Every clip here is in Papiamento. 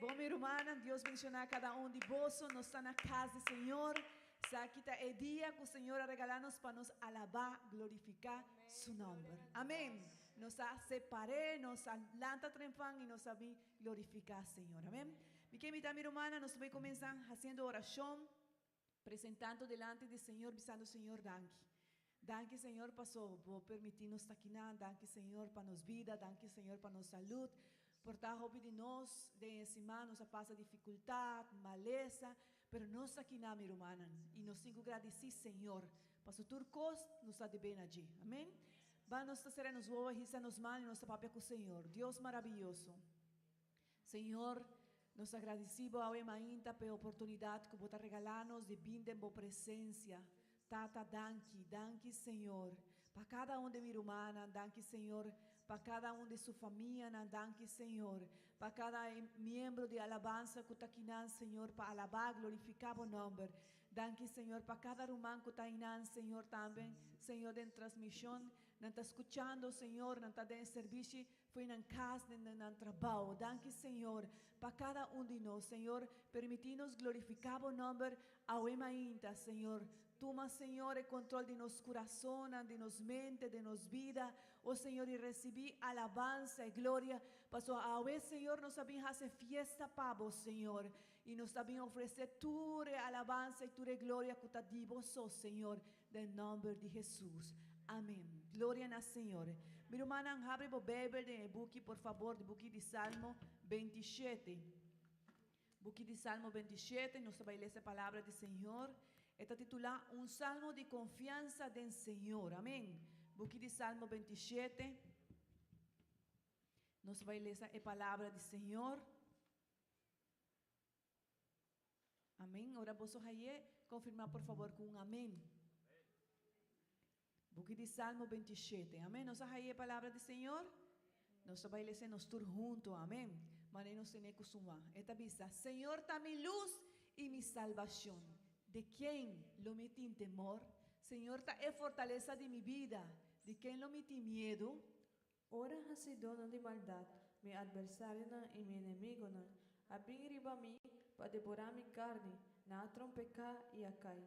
Bon mi rumannan, Dios bendiciona cada un di boso. Nos ta na cas di Señor. Esaki ta e dia cu Señor a regala nos pa nos alaba, glorifica Su nomber. Amen. Nos a separe, nos a lanta trempan y nos a bin glorifica Señor. Amen. Mi ke invita mi rumannan, nos ta bay cuminsa haciendo oracion. Presentando delante di Señor bisando Señor danki. Danki Señor paso bo permiti nos ta kinan, danki Señor pa nos bida, danki Señor pa nos salud. Por ta hopi di nos den e siman nos a pasa dificultad, malesa, pero nos ta kinan mi rumannan y nos tin cu gradici Señor paso tur cos nos ta debe na dje. Amen. Ban nos ta cera nos wowo, hisa nos man y nos ta papia cu Señor. Dios maraviyoso. Señor, nos ta gradici Bo awe mainta p'e oportunidad cu Bo ta regala nos di bin den Bo presencia. Tata, danki, danki Señor, pa cada un di mi rumannan, danki Señor, pa cada un di su famianan, danki Señor, pa cada miembro di alabansa cu ta kinan, Señor, pa alaba, glorifica Bo nomber. Danki Señor, pa cada ruman cu ta einan, Señor, tambe, Señor, den transmision, nan ta scuchando, Señor, nan ta den e servishi, Fo'i nan kas den nan trabao. Danki Señor pa kada un di nos. Señor permiti nos glorifica bo nomber awe mainta. Señor tuma Señor e control di nos curasonnan, di nos mente, den nos bida. O Señor y recibi alabansa y gloria pasobra awe Señor nos a bin haci fiesta pa bo Señor y nos ta bin ofrece tur e alabansa y tur e gloria cu ta di bo so Señor. Den nomber di Hesus. Amen. Gloria na Señor. Mi rumannan, habri bo Bijbel den e buki, por fabor, di buki di Salmo 27. Buki di Salmo 27, nos ta bai lesa e palabra di Señor. E ta titulá Un Salmo di Confiansa den Señor. Amen. Buki di Salmo 27. Nos ta bai lesa e palabra di Señor. Amen. Ora boso haye, konfirmá por fabor ku un amen. Buki di Salmo 27. Amen. Nos a haye e palabra di Señor? Nos ta bai lese nos tur hunto. Amen. Mane nos tene ku suma. E ta bisa, Señor ta mi lus i mi salbashon. De ken lo mi tin temor? Señor ta e fortalesa di mi bida. Di ken lo mi tin miedu? Ora hasidónan di maldat, mi atversarionan i mi enemigonan, a bin riba mi pa devorá mi karni, nan a trompeká i a kai.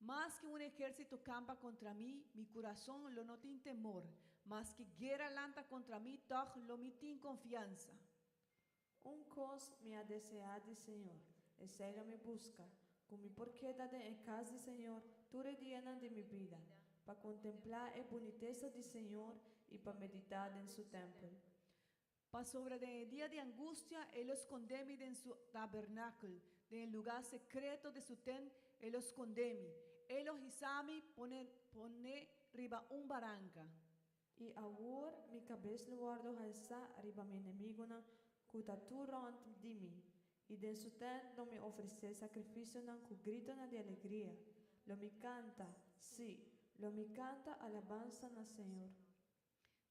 Maske un ehérsito kampa kontra mi, mi kurason lo no tin temor, maske guera lanta kontra mi, tòg lo mi tin konfiansa. Un kos mi a deseá di Señor, esei lo mi buska, ku mi por keda den e kas di Señor tur e dianan di mi bida, pa kontemplá e bunitesa di Señor i pa meditá den su tèmpel. Pasobra den e dia di angustia e lo skondé mi den su tabernakel, den e lugá sekreto di su tènt e lo skondé mi. E lo hisá mi pone pone riba un baranka. I awor mi kabes lo wòrdu halsá riba mi enemigunan ku ta tur rònt di mi, i den su tènt lo mi ofresé sakrifisionan ku gritonan di alegria. Lo mi kanta, sí, lo mi kanta alabansa na señor.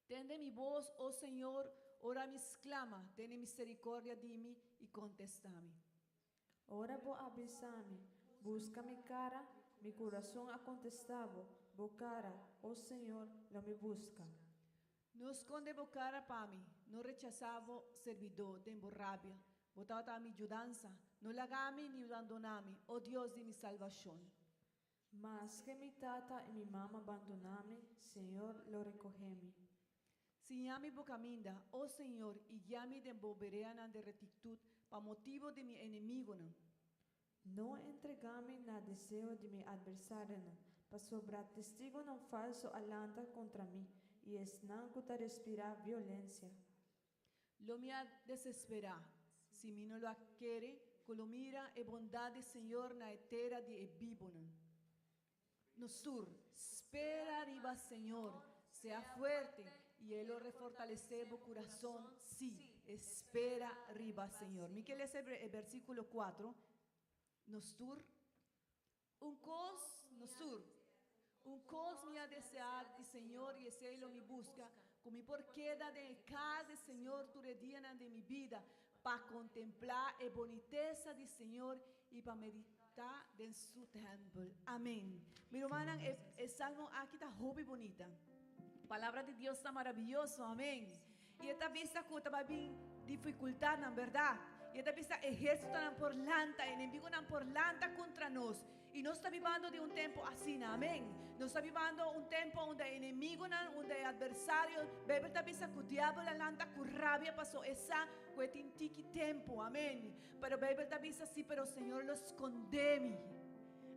Tende mi bos, o Señor, ora mi sklama, tene miserikòrdia di mi i kontestá mi. Ora bo a bisa mi, Buska mi kara, mi kurason a kontestá bo, Bo kara, o Señor, lo mi buska. No skonde bo kara pa mi, no rechasá bo serbidó den bo rabia. Bo tabata mi yudansa, no laga mi ni bandoná mi, o Dios di mi salbashon. Maske mi tata i mi mama bandoná mi, Señor lo rekohé mi. Siña mi bo kaminda, o Señor, i guia mi den bo bereanan di retiktut pa motibu di mi enemigunan. No entregá mi na deseo di mi atversarionan, pasobra testigunan falsu a lanta kontra mi, i esnan ku ta respirá violensia. Lo mi a desesperá si mi no lo a kere ku lo mira e bondat di Señor na e tera di e bibunan. Nos tur, spera riba Señor, sea fuerte i E lo refortalesé bo kurason, sí, espera riba Señor. Mi ke lesa e bersíkulo kuatro. Nos tur, Un kos, nos tur, un kos mi a deseá di Señor i esei lo mi buska, ku mi por keda den e kas di Señor tur e dianan di mi bida, pa kontemplá e bonitesa di Señor i pa meditá den su tèmpel. Amén. Mi rumannan, e e salmo aki ta hopi bunita. Palabra di Dios ta maravioso. Amén. I e ta bisa ku ta bai bin difikultatnan, bèrdat? I e ta bisa ehérsitonan por lanta, enemigunan por lanta kontra nos. I nos ta bibando den un tempu asina. Amèn. Nos ta bibando un tempu unda e enemigunan, unda e atversario, Beibel ta bisa ku diabel a lanta ku rabia paso e sa ku e tin tiki tempu. Amèn. Pero Beibel ta bisa si, pero Señor lo skondé mi.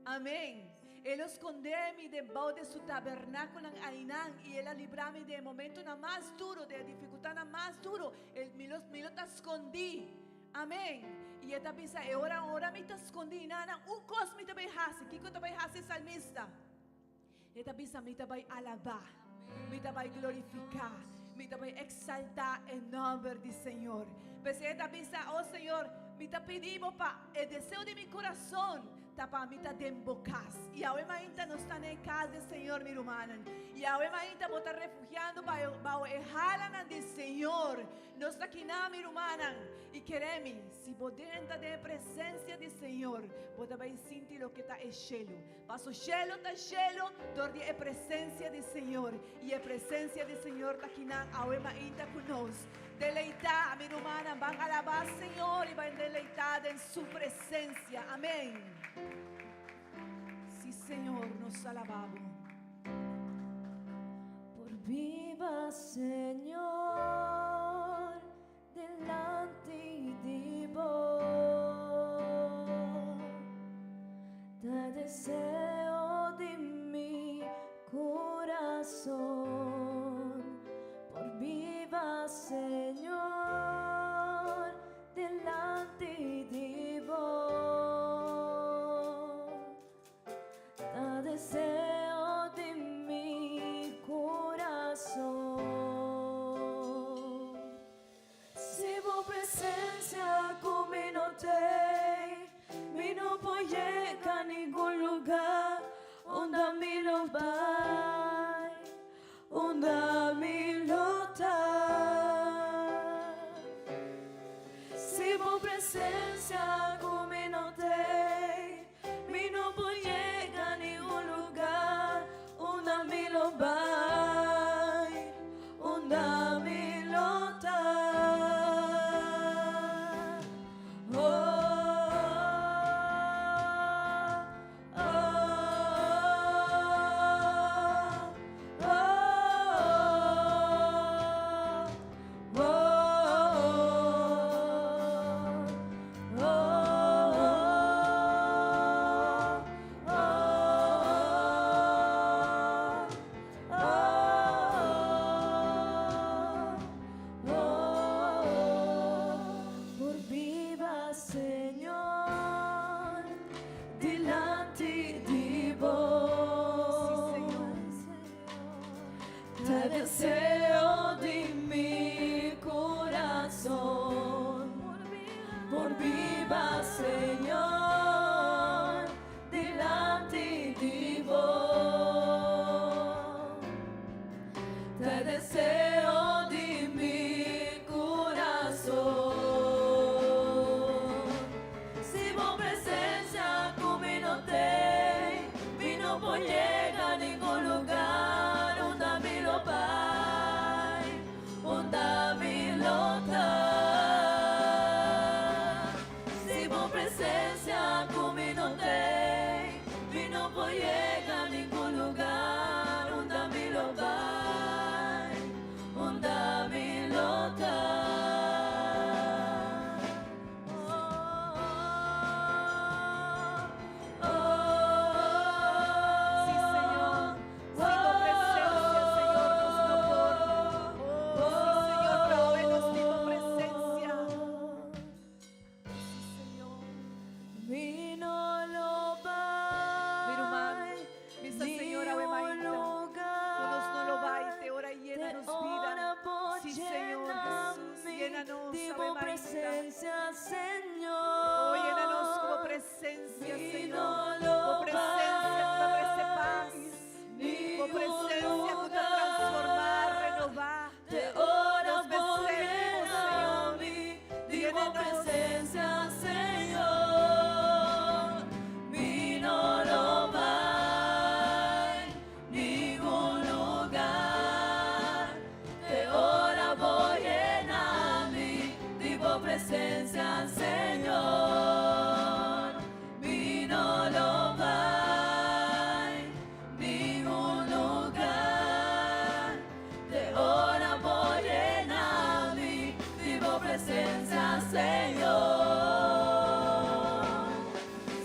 Amèn. E lo skondé mi den bou di su tabernákulonan ainan i el a libra mi den e momentunan mas duru, den e difikultatnan mas duru. El, mi lo, mi lo ta skondí. Amèn. I e ta bisa, e ora, ora mi ta skondí, nana, un kos mi ta bai hasi. Kiko ta bai hasi e salmista? E ta bisa, mi ta bai alabá, mi ta bai glorifiká, mi ta bai eksaltá e nòmber di Señor. P'esei e ta bisa, O Señor, mi ta pidi bo pa e deseo di mi kurason ta pa mi ta den bo kas. I awe mainta nos ta na e kas di Señor, mi rumannan. I awe mainta bo ta refugiando bao e halanan di Señor. Nos ta kiná, mi rumannan, i kere mi, si bo drenta den e presensia di Señor, bo ta bai sinti loke ta e shelu. Paso shelu ta shelu dor di e presensia di Señor, i e presensia di Señor ta kinan awe mainta ku nos. Deleitá, mi rumannan, ban alabá Señor i ban deleitá den Su presensia. Amén. Sí, Señor, nos alabá Bo. Por biba, Señor, dilanti di Bo. Ta deseo di mi kurason. Por biba, Señor, dilanti di Bo. Ta deseo di mi kurason. Si bo presensia ku mi no tei, mi no por yega ningun lugá unda mi lo bai, unda mi lo ta. Si bo presensia ku mi no tei, Mi no por yega ningun lugar unda mi lo bai, unda mi lo ta. Oh, oh, oh, oh, oh, oh, oh, oh, Por biba, Señor, dilanti di Bo. Sí, Señor. Ta deseo di mi kurason. Por biba, Señor, dilanti di Bo. Ta deseo di mi kurason. Si bo presensia ku mi no tei, mi no por yega ningun lugá unda mi lo bai, unda mi lo ta. Si bo presensia ku mi no tei, mi no por yega ningun lugá unda mi lo bai, unda mi lo ta. Oh, oh, Sí, Señor. Sin bo presensia, Señor, nos no por. Oh, sí, Señor, provéenos di bo presensia. Sí, Señor. Mi no lo Mi ruman, bai, bisa Señor awe mainta, ku nos no lo bai, te ora yena nos bida. Sí, Señor Jesús, yena nos awe mainta. Oh, yena nos ku bo presensia, Señor. Bo presensia ku ta trese pas. Bo presensia ku ta transformá, renová. Nos mester di bo, Señor. Yena nos. Señor, mi no lo bai ningun lugá. Te ora bo yena mi di bo presensia. presencia, Señor, mi no lo bai ningun lugar. Te ora Bo yena mi di Bo presencia, Señor.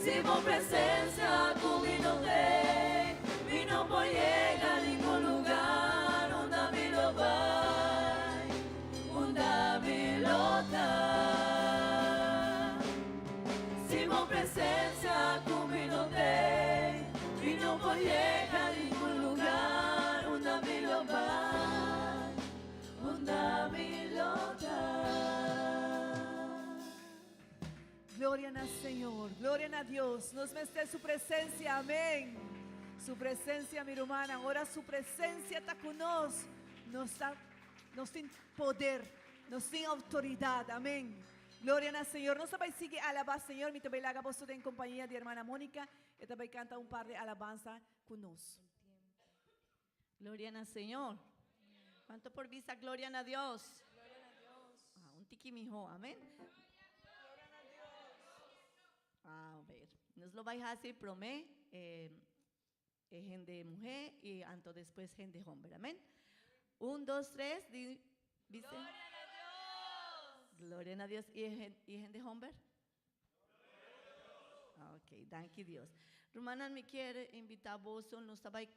Si Bo presencia cu mi no t'ey, mi no por yega ningun lugar. Unda mi lo bai, unda mi lo ta. Si Bo presencia cu mi no t'ey, mi no por yega ningun lugar. Unda mi lo bai, unda mi lo ta. Gloria na Señor, gloria na Dios. Nos mester su presencia, amén. Su presencia, mi ruman. Ora su presencia ta cu nos. Nos, ta, nos tin poder, nos tin autoridad, amén. Gloria na Señor. Nos ta sigui alaba Señor. Mi ta bay laga boso den compañia di hermana Mónica. E ta bay canta un par di alabanza cu nos. Gloria na Señor. Cuanto por bisa gloria na Dios? Ah, un tiki miho, amén. A ver, nos lo bay haci prome, hende muhe y anto despues hende homber, amén. Un, dos, tres, dice. Gloria na Dios. Y hende homber? Ok, danki Dios. Rumannan, mi kier invita boso, nos ta bay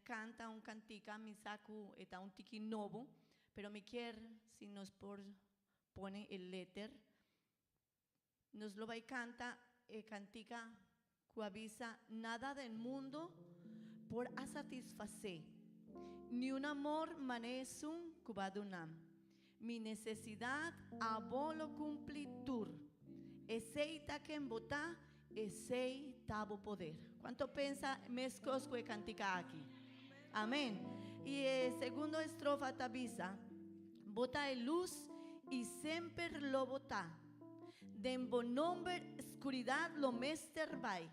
canta un cantica, mi sa cu ta un tiki nobo, pero mi kier si nos por pone e letter. Nos lo bay canta e cantica cu a bisa nada den mundo por a satisface, ni un amor mane esun cu Bo a duna. Mi necesidad Abo lo cumpli tur. Esey ta ken Bo ta, esey ta Bo poder. Cuanto pensa mescos cu e cantica aki? Amen. Y e segundo estrofa ta bisa, Bo ta e luz y semper lo Bo ta. Den Bo nomber scuridad lo mester bay.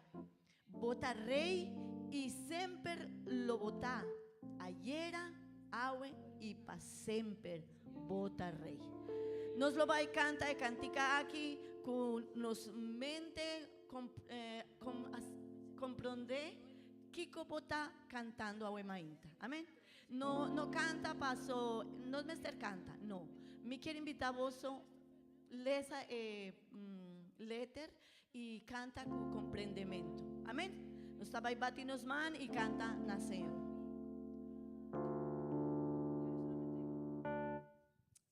Bo ta rey y semper lo Bo ta. Ayera, awe y pa semper Bo ta rey. Nos lo bay canta e cantica aki cu nos mente compronde kico bo ta cantando awe mainta. Amen. No, no canta paso, no mester canta, no. Mi kier invita boso lesa e letter y canta cu comprendemento. Amen. Nos ta bay bati nos man y canta na Señor.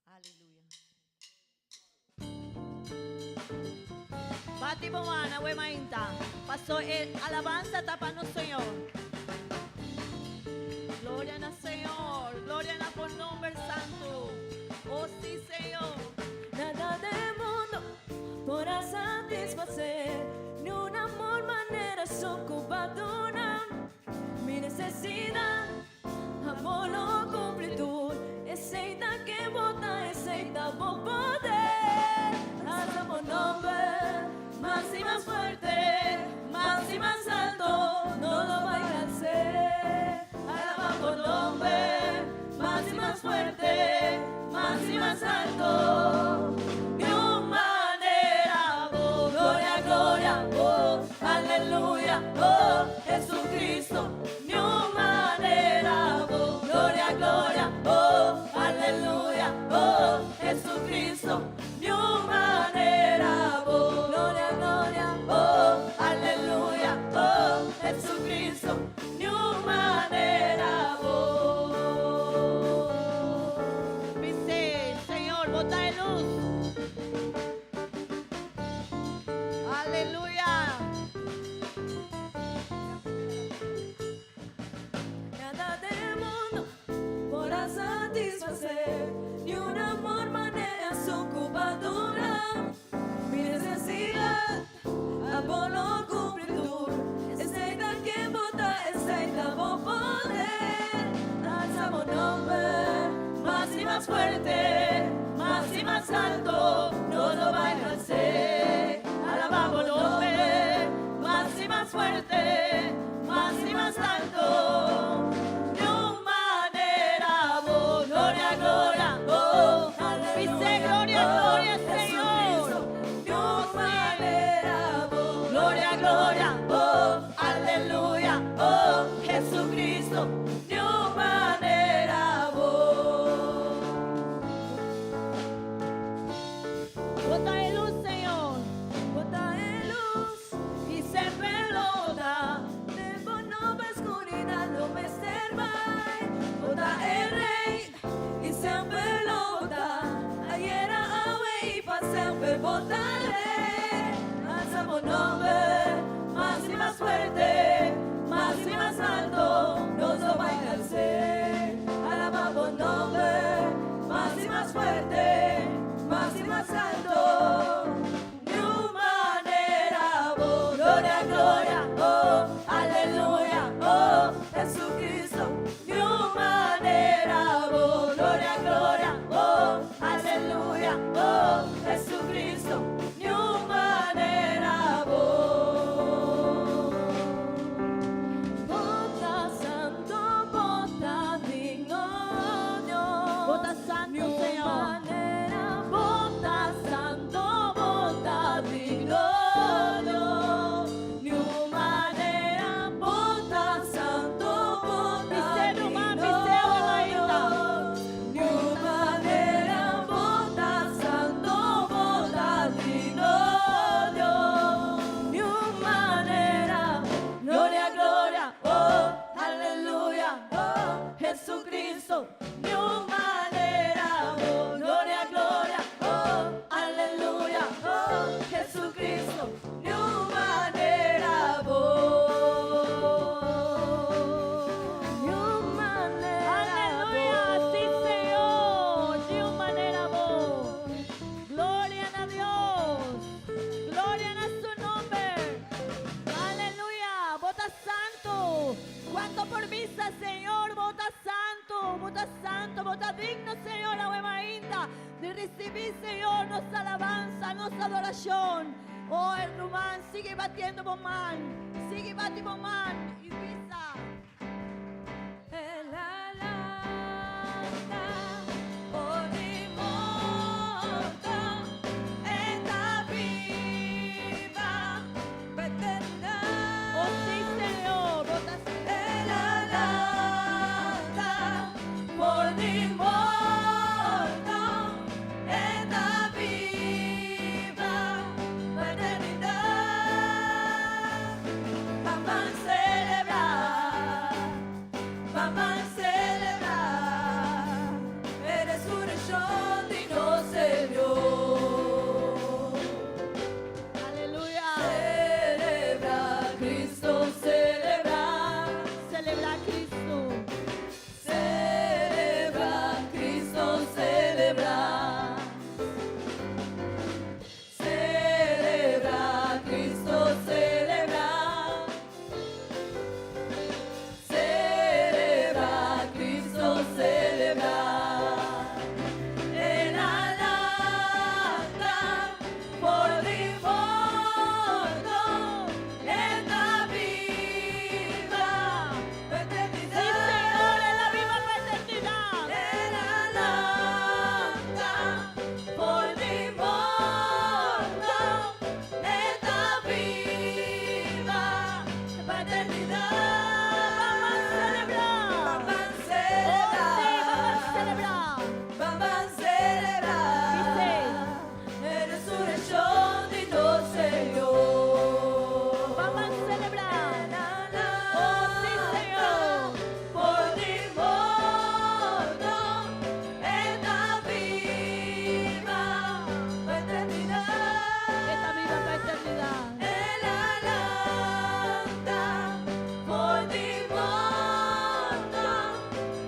Aleluya. Bati bo man awe mainta. Paso e alabanza ta pa nos Señor. Gloria na Señor. Gloria na Bo nomber santo. Oh sí, Señor. Nada den mundo por a satisface ni un amor manera esun cu Bo a duna. Mi necesidad, Abo lo cumpli tur. Esey ta ken Bo ta, esey ta Bo poder. Alsa Bo nomber mas y mas fuerte, mas y mas alto, nos lo bay haci. Alaba Bo nomber mas y mas fuerte, mas y mas alto. Semper bo ta Rey. Alsa bo nomber mas y mas fuerte, mas y mas alto, nos lo bai als'é. Alaba bo nomber mas y mas fuerte, mas y mas alto. Niun manera bo. Gloria, gloria, oh, aleluya, oh, Jesucristo. Niun manera bo. Gloria, gloria, oh, aleluya, oh, Jesucristo. Niun manera bo. Bo ta santo, bo ta digno, Dios. Bo ta santo, Niun Señor. manera, bo ta santo, bo ta digno, Dios. Niun manera, bo ta santo, bo ta Bis'é, ruman, digno, bis'é, Wamaita. Dios. Niun manera, bo ta santo, bo ta digno, Dios. Niun manera, gloria, gloria, oh, aleluya, oh, Jesucristo. Niun manera, oh, gloria, gloria, oh, aleluya, oh, Jesucristo. Niun manera, oh, niun manera, Aleluya, sí, Señor. Di un manera bo. Gloria na Dios. Gloria na su nomber. Aleluya. Bo ta santo. Cuanto por bisa, Señor, bo ta santo. Bo ta santo. Bo ta digno, Señor, awe mainta, di recibi, Señor, nos alabansa, nos adoracion. Oh, e ruman, sigui batiendo bo man. Sigui batiendo bo man. Y bisa. El a lanta for di morto, e ta biba pa eternidad. Oh, sí, Señor. Bo ta El a lanta for di morto, e ta biba pa eternidad. Ban ban celebra, ban ban celebra, e resurreccion di nos Señor. Aleluya. Celebra, Cristo, celebra. Celebra Cristo. Celebra, Cristo, celebra. Celebra, Cristo, celebra. Celebra, Cristo, celebra. El a lanta for di morto, e ta biba pa Sí, eternidad. Señor, el a biba pa eternidad. El a lanta for di morto, e ta biba pa eternidad. Vamos a celebrar. Vamos a Oh, celebrar. sí, vamos a celebrar. Vamos a celebrar. Dice. E resurreccion di nos Señor. Vamos a celebrar. Oh, sí, Señor. For di morto, e ta biba pa eternidad. E ta biba pa eternidad. El a lanta for di morto,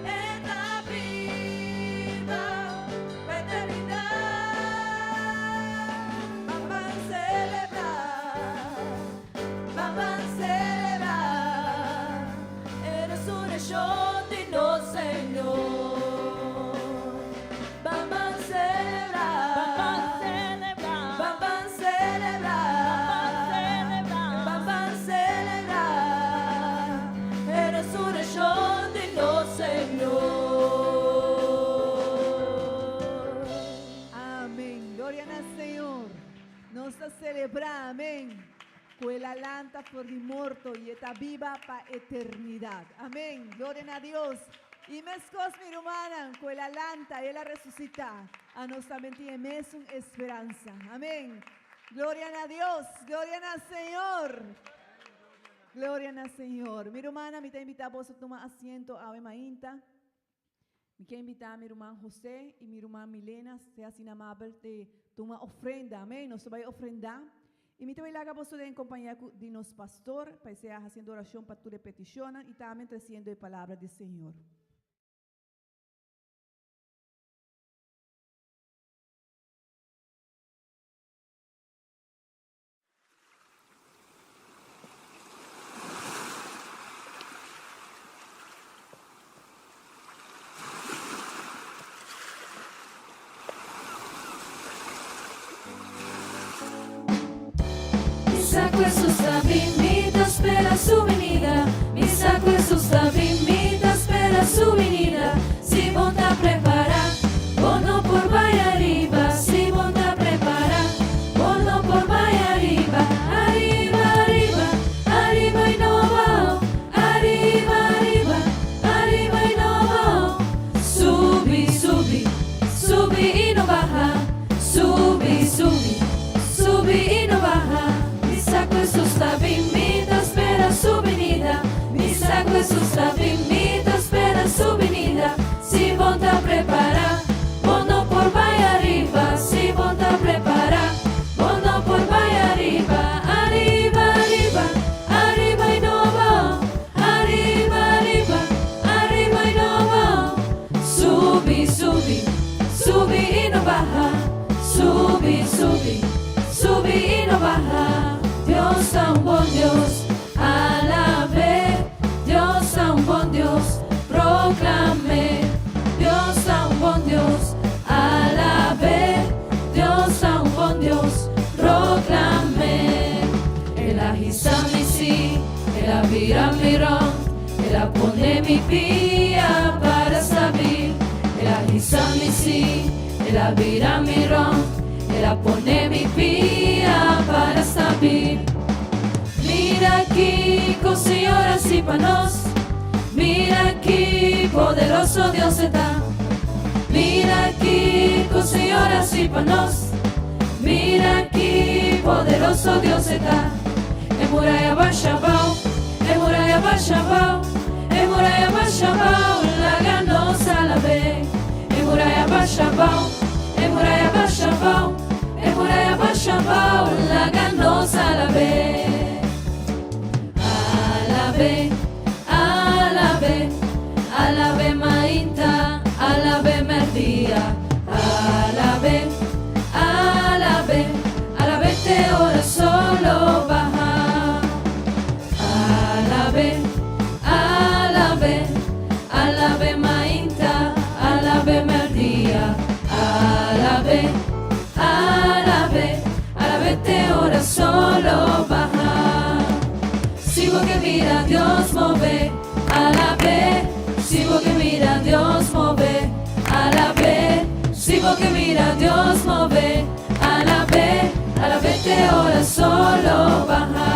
e ta biba pa eternidad. Vamos a celebrar, vamos a celebrar e resurreccion di nos Señor. Vamos a celebrar, Vamos a celebrar. vamos a celebrar, Vamos a celebrar. vamos a celebrar e resurreccion di nos Señor. Amén. Gloria al Señor. Nos ta celebra, amén. Cu el a lanta for di morto y e ta biba pa eternidad. Amén. Gloria na Dios. Y mescos mi rumannan, cu el a lanta, el a resucita. Nos tambe tin mesun speransa. Amén. Gloria na Dios. Gloria al Señor. Gloria al Señor. Mi rumannan, mi ta invita boso pa tuma asiento awe mainta. Mi kier invita mi ruman José y mi ruman Milena, sea asina amabel di Tuma ofrenda, amén. Nos ta bai ofrendá. I mi ta bai laga boso den kompañia ku di nos pastor pa e sea hasiendo orashon pa tur e petishonnan i tambe tresiendo e palabra di Señor. Mi sa ku Hesus ta bin, mi ta spera su binida. Mi sa ku Hesus ta bin, mi ta spera su binida. Si bo ta prepará, bo no por bai ariba. Si bo ta prepará, bo no por bai ariba. Ariba, ariba, ariba i no abao. Ariba, ariba, ariba i no abao. Subi, subi, subi i no baha. Subi, subi, subi i no baha. Mi sa ku Hesus ta bin, mi ta spera su binida. Mi sa ku Hesus ta bin, mi ta spera su binida. Si bo ta prepará, bo no por bai ariba. Si bo ta prepará, bo no por bai ariba. Ariba, ariba, ariba i no abao. Ariba, ariba, ariba i no abao. Subi, subi, subi i no baha. Subi, subi, subi i no baha. Dios ta un bon Dios, alab'é. Dios ta un bon Dios, proklam'é. Dios ta un bon Dios, alab'é. Dios ta un bon Dios, proklam'é. El a hisa mi sí, el a bira mi rònt, el a pone mi pia para stabil. El a hisa mi sí, el a bira mi rònt, el a pone mi pia para stabil. Mira kiko Señor a hasi pa nos, mira ki poderoso Dios e ta. Mira kiko Señor a hasi pa nos, mira ki poderoso Dios e ta. E muraya basha abao, e muraya basha abao, e muraya basha abao, laga nos alab'é. E muraya basha abao, e muraya basha abao, e muraya basha abao, laga nos alab'é. Alab'é, alab'é, alab'é mainta, alab'é merdia. Alab'é, alab'é, alab'é te ora solo baha. Alab'é, alab'é, alab'é mainta, alab'é merdia. Alab'é, alab'é, alab'é te ora solo baha. Si bo ke mira Dios move, alab'é. Si bo ke mira Dios move, alab'é. Si bo ke mira Dios move, alab'é. Alab'é te ora solo baha.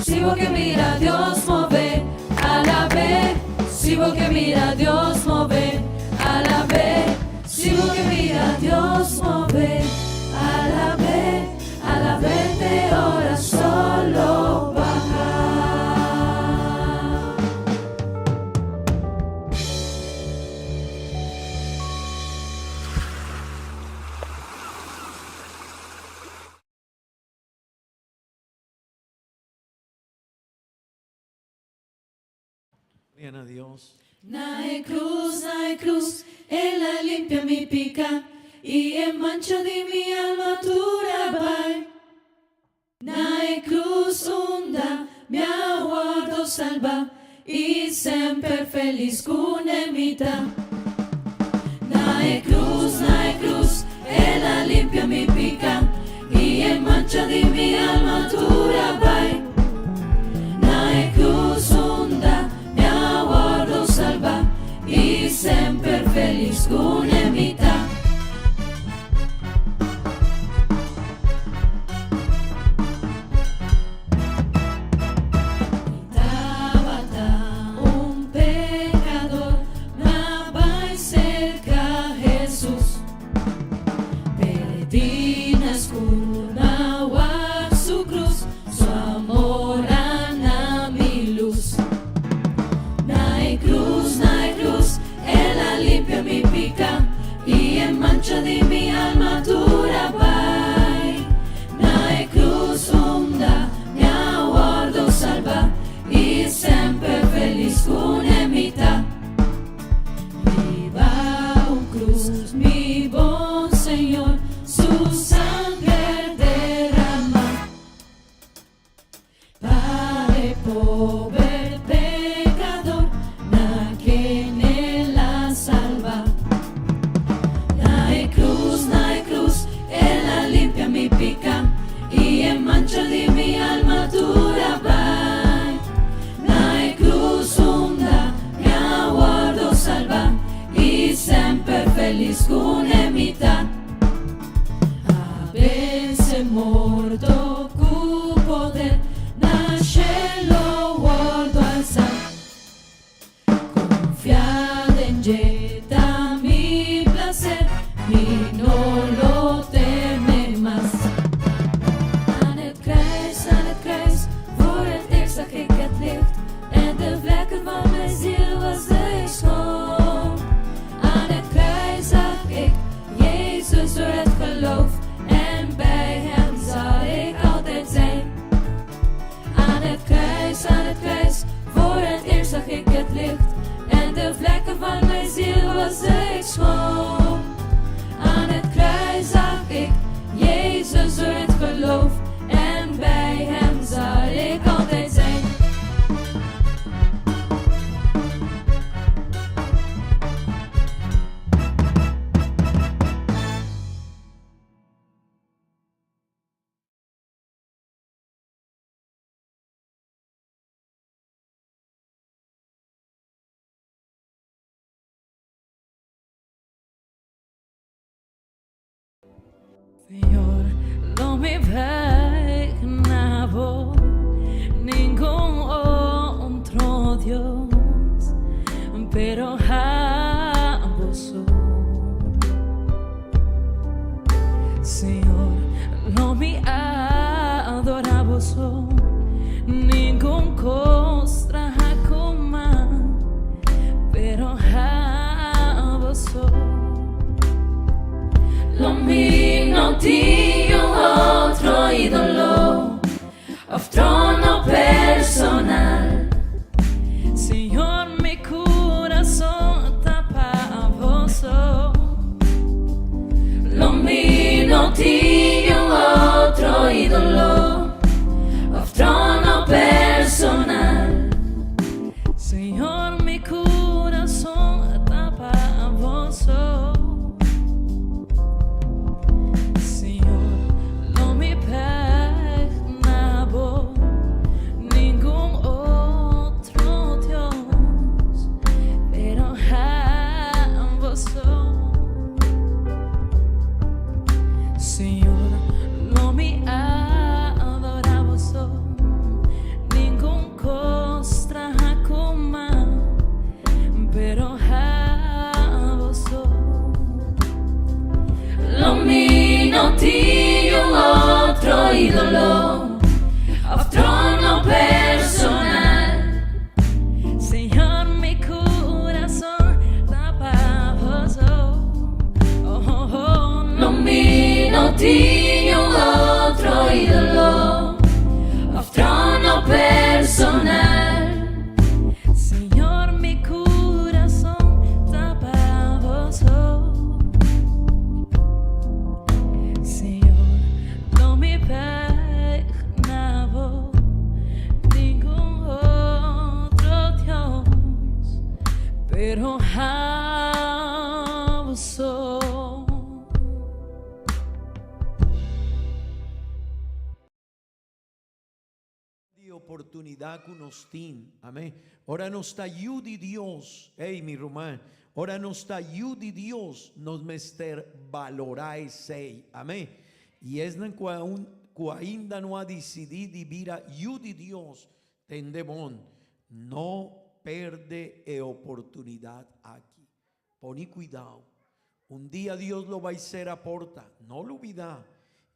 Si bo ke mira Dios move, alab'é. Si bo ke mira Dios move, alab'é. Si bo ke mira Dios move, alab'é. Alab'é te ora solo baha. Gloria na Dios. Na e cruz, na e cruz, El a limpia mi pica y e mancha di mi alma tur a bai. Na e cruz unda mi a wordo salba y semper feliz cune mi ta. Na e cruz, na e cruz, El a limpia mi pica y e mancha di mi alma tur a bai. Na e cruz unda mi a wordo salba y semper feliz cune mi ta. Mi tabata un pecador, m'a bai cerca Jesus. Perdí na skur, m'a wak su cruz, su amor a na mi luz. Na e cruz, na e cruz, El a limpia mi pica. den morto ku poder na shelo wòrdu alsá. Konfia den dje ta mi plaser, mi no lo teme mas. Aan het kruis, aan het kruis, voor het eerst zag ik het licht en de vlekken van mijn ziel waste ik schoon. Aan het kruis zag ik Jezus door het geloof en bij hem zal ik altijd zijn. Aan het kruis, aan het kruis, voor het eerst zag ik het licht en de vlekken van mijn ziel waste ik schoon. Aan het kruis zag ik Jezus door het geloof en bij hem zal ik altijd zijn. Señor, lo mi bai na bo, ningun otro Dios, pero abo so. Señor, lo mi adorá bo so, ningun kos traha ku man, pero abo so. Lo mi no tin un otro ídolo òf trono personal. Señor, mi kurason ta pa bo so. Lo mi no tin un otro ídolo òf trono personal. Señor, mi kurason ta pa bo so. Señor, lo mi bai na bo, ningun otro Dios, pero abo so. Señor, lo mi adorá bo so, ningun kos traha ku man, pero abo so. Lo mi no tin un otro ídolo, òf trono personal. Señor, mi kurason ta pa bo so. Oh, oh, oh. Lo mi no tin un otro ídolo, òf trono personal. Señor, mi kurason ta pa bo so. Señor, lo mi bai na bo, ningun otro Dios, pero abo so. Di oportunidat ku nos tin. Amèn. Ora nos ta yu di Dios, ey mi ruman, ora nos ta yu di Dios, nos mester balorá esei. Amèn. I esnan ku aun ku ainda no a disidí di bira yu di Dios, tende bon, no perde e oportunidat aki. Poni kuidao. Un dia Dios lo bai sera porta, no lubidá.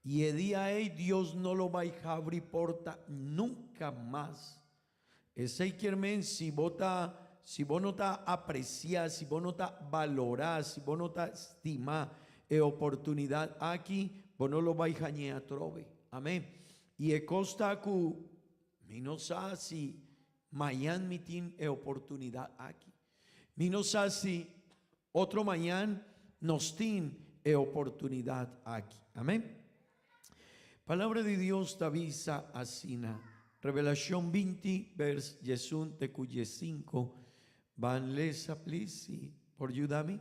I e dia ei Dios no lo bai habri porta nunka mas. Esei kier men si bo ta, si bo no ta apresiá, si bo no ta balorá, si bo no ta stimá e oportunidat aki, bo no lo bai hañ'é atrobe. Amén. I e kos ta ku mi no sa si mañan mi tin e oportunidat aki. Mi no sa si otro mañan nos tin e oportunidad aki. Amén. Palabra di Dios ta bisa asina. Revelacion 20, vers 11 te cu 15. Ban lesa, please, si por yuda mi.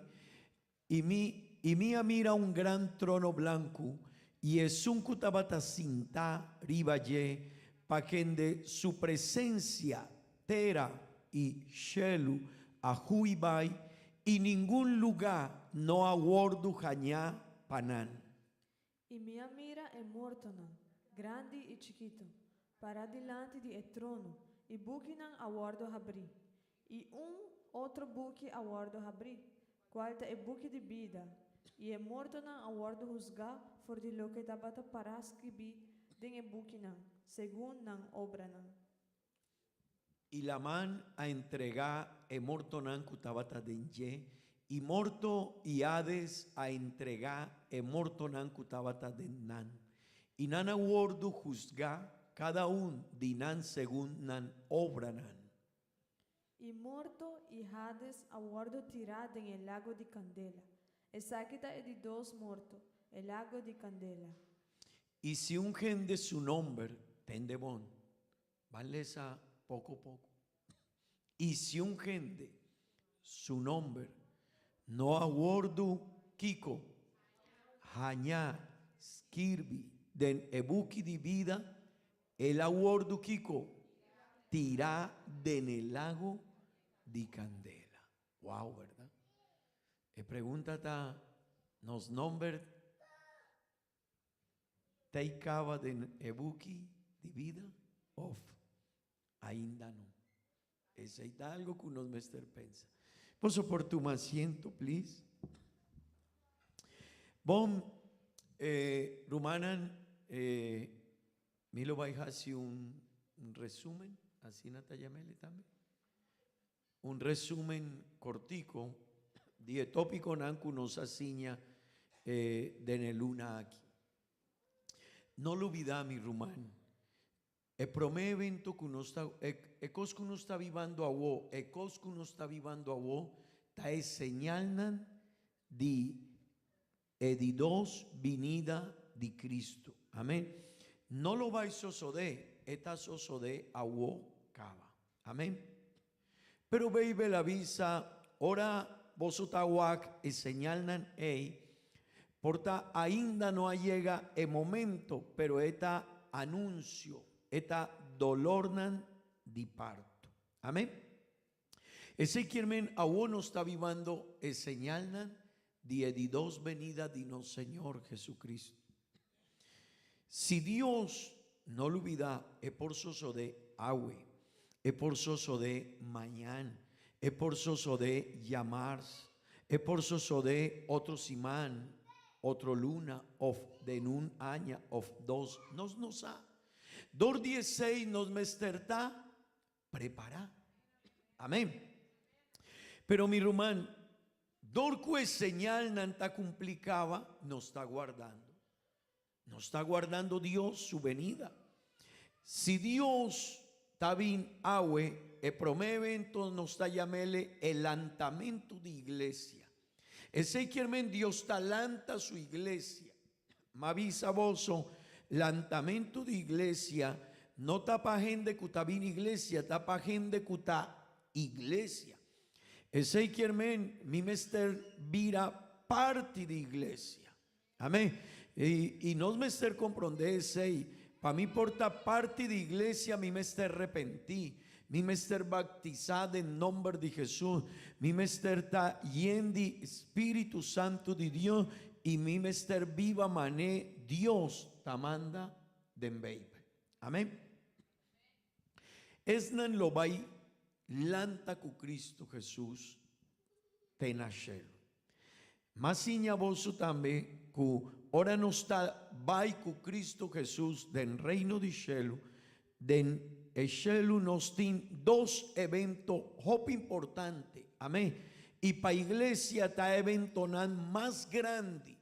I mi, i mi a mira un gran trono blanku, i esun ku tabata sintá riba dje, pa kende su presensia tera i shelu a hui bai, i ningun lugá no a wòrdu hañá pa nan. I mi a mira e mortonan, grandi i chikitu, pará dilanti di e trono, i bukinan a wòrdu habrí. I un otro buki a wòrdu habrí, kual ta e buki di bida, i e mortonan a wòrdu husgá for di loke tabata pará skibí den e bukinan, segun nan obranan. I laman a entregá e mortonan ku tabata den dje, i morto i Hades a entregá e mortonan ku tabata den nan. I nan a wòrdu husgá, kada un di nan segun nan obranan. I morto i Hades a wòrdu tirá den e lago di kandela. Esaki ta e di dos morto, e lago di kandela. I si un hende su nòmber tende bon, Ban lesa poko poko. I si un hende su nomber no a wordu kiko? Hañá skirbi den e buki di bida, el a wordu kiko? Tirá den e lago di kandela. Wow, bèrdat? E pregunta ta, nos nomber Ta i caba den e buki di bida of ainda no? Esey ta algo cu nos mester pensa. Boso por tuma asiento, please. Bon, eh, rumannan, eh, mi lo bay haci un resumen, asina ta yamele tambe. Un resumen cortico di e topiconan cu nos a siña den e luna aki. No lubida mi ruman, e prome evento cu nos ta, e cos cu nos ta bibando awo, e cos cu nos ta bibando awo ta e señalnan di E di dos binida di Cristo. Amen. No lo bai sosodé, e ta sosodé awo caba. Amen. Pero Beibel a bisa, ora boso ta wak e señalnan ei, por ta ainda no a yega e momento, pero e ta anuncio, e ta dolornan di parto. Amen. Esei kier men awor nos ta bibando e señalnan di e di dos benida di nos Señor Jesucristo. Si Dios no lubida e por sosode awe, e por sosode mañan, e por sosode djamars, e por sosode otro siman, otro luna of den un aña of dos, nos no sa. Dor di esei nos mester ta Prepará. Amén. Pero mi ruman, dor ku e señalnan ta kumpli kaba, nos ta guardando. Nos ta guardando Dios su benida. Si Dios ta bin awe, e promé evento nos ta yam'ele e lantamentu di iglesia. Esei kier men Dios ta lanta su iglesia. M'a bisa boso, lantamentu di iglesia no ta pa hende ku ta bini iglesia, ta pa hende ku ta iglesia. Esei kier men mi mester bira parti di iglesia. Amen. I, i nos mester komprondé esei. Pa mi por ta parti di iglesia mi mester repentí, mi mester baktisá den nomber di Hesus, mi mester ta yen di Spiritu Santu di Dios i mi mester biba mané Dios ta manda den Beibel. Amen. Esnan lo bai lanta ku Kristu Hesus te na shelu. M'a siña boso tambe ku ora nos ta bai ku Kristu Hesus den Reino di shelu, den e shelu nos tin dos evento hopi importante. Amén. I pa iglesia ta eventonan mas grandi.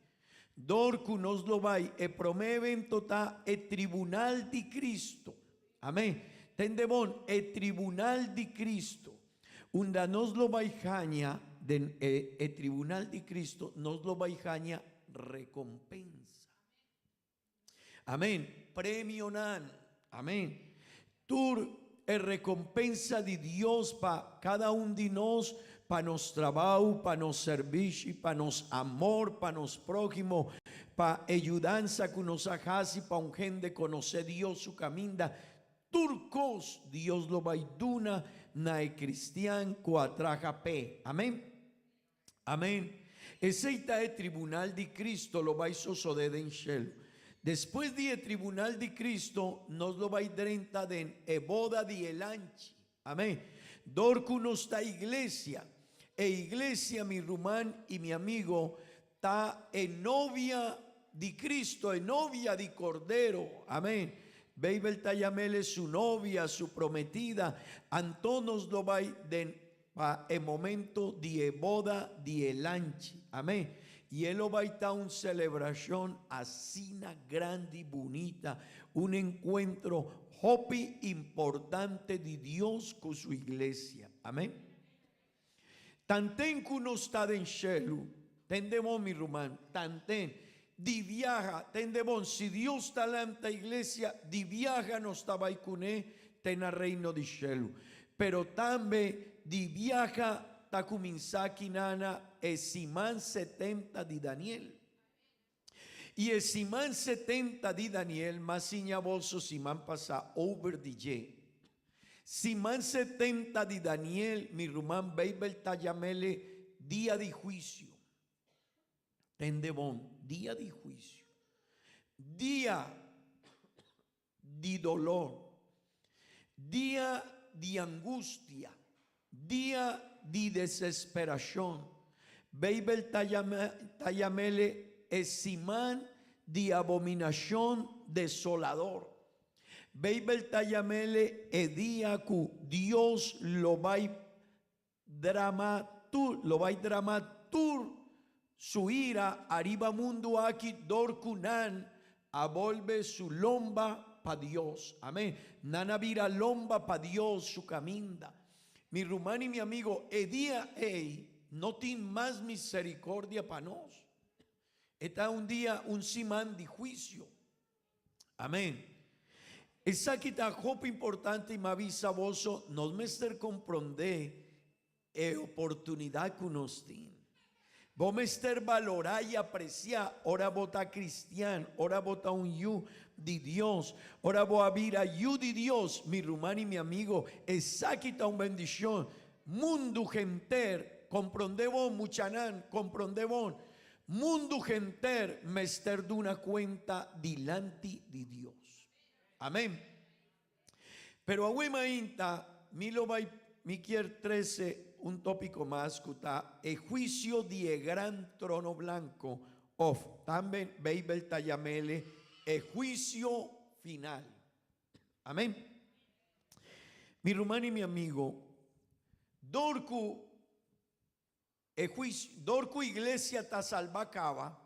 Dor ku nos lo bai, e promé evento ta e tribunal di Kristu. Amén. Tende bon, e tribunal di Kristu. Unda nos lo bai haña den e e tribunal di Cristo, nos lo bai haña recompensa. Amén. Premionan. Amén. Tur e recompensa di Dios pa cada un di nos, pa nos trabao, pa nos servishi, pa nos amor, pa nos próhimo, pa e yudansa cu nos a haci pa un hende conoce Dios su caminda, Tur kos Dios lo bai duna na e kristian ku a traha p'e. Amen. Amen. Esei ta e tribunal di Cristo lo bai sosodé den shelu. Despues di e tribunal di Cristo nos lo bai drenta den e boda di e Lanchi. Amén. Dor ku nos ta iglesia, e iglesia, mi ruman i mi amigo, ta e novia di Cristo, e novia di Cordero. Amén. Beibel ta yam'el su novia, su prometida. Anto nos lo bai den pa e momento di e boda di e Lanchi. Amén. I e lo bai ta un celebracion asina grandi, bunita, un encuentro hopi importante di Dios cu su iglesia. Amén. Tanten cu nos ta den shelu, tende bon mi ruman, tanten, di biaha, tende bon, si Dios ta lanta iglesia, di biaha nos ta bai cune te na reino di shelu. Pero tambe di biaha ta cuminsa kinana e siman setenta di Daniel. I e siman setenta di Daniel m'a siña boso siman pasá over di dje. Siman setenta di Daniel, mi ruman Beibel ta yam'ele dia di huisio. Tende bon, dia di huisio. Dia di dolor, dia di angustia, dia di desesperacion. Beibel ta ta yam'ele e siman di abominacion desolador. Beibel ta yam'ele e dia cu Dios lo bai Drama tur, lo bai drama tur su ira ariba mundu aki dor ku nan a bolbe su lomba pa Dios. Amen. Nan a bira lomba pa Dios su kaminda. Mi ruman i mi amigo, e dia ei no tin mas misericordia pa nos. E ta un dia, un siman di huisio. Amén. Esaki ta hopi importante i m'a bisa boso, nos mester komprondé e oportunidat ku nos tin. Bo mester balorá i apresiá ora bo ta kristian, ora bo ta un yu di Dios, ora bo a bira yu di Dios, mi ruman i mi amigo, esaki ta un bendishon. Mundu henter, komprondé bon, muchanan, komprondé bon. Mundu henter mester duna kuenta dilanti di Dios. Amen. Pero awe mainta mi lo bai mi kier trese un topiko mas ku ta e huisio di e gran trono blanko of tambe Beibel ta yam'ele e huisio final. Amen. Mi ruman i mi amigo, dor ku E huisio, dor ku iglesia ta salba kaba,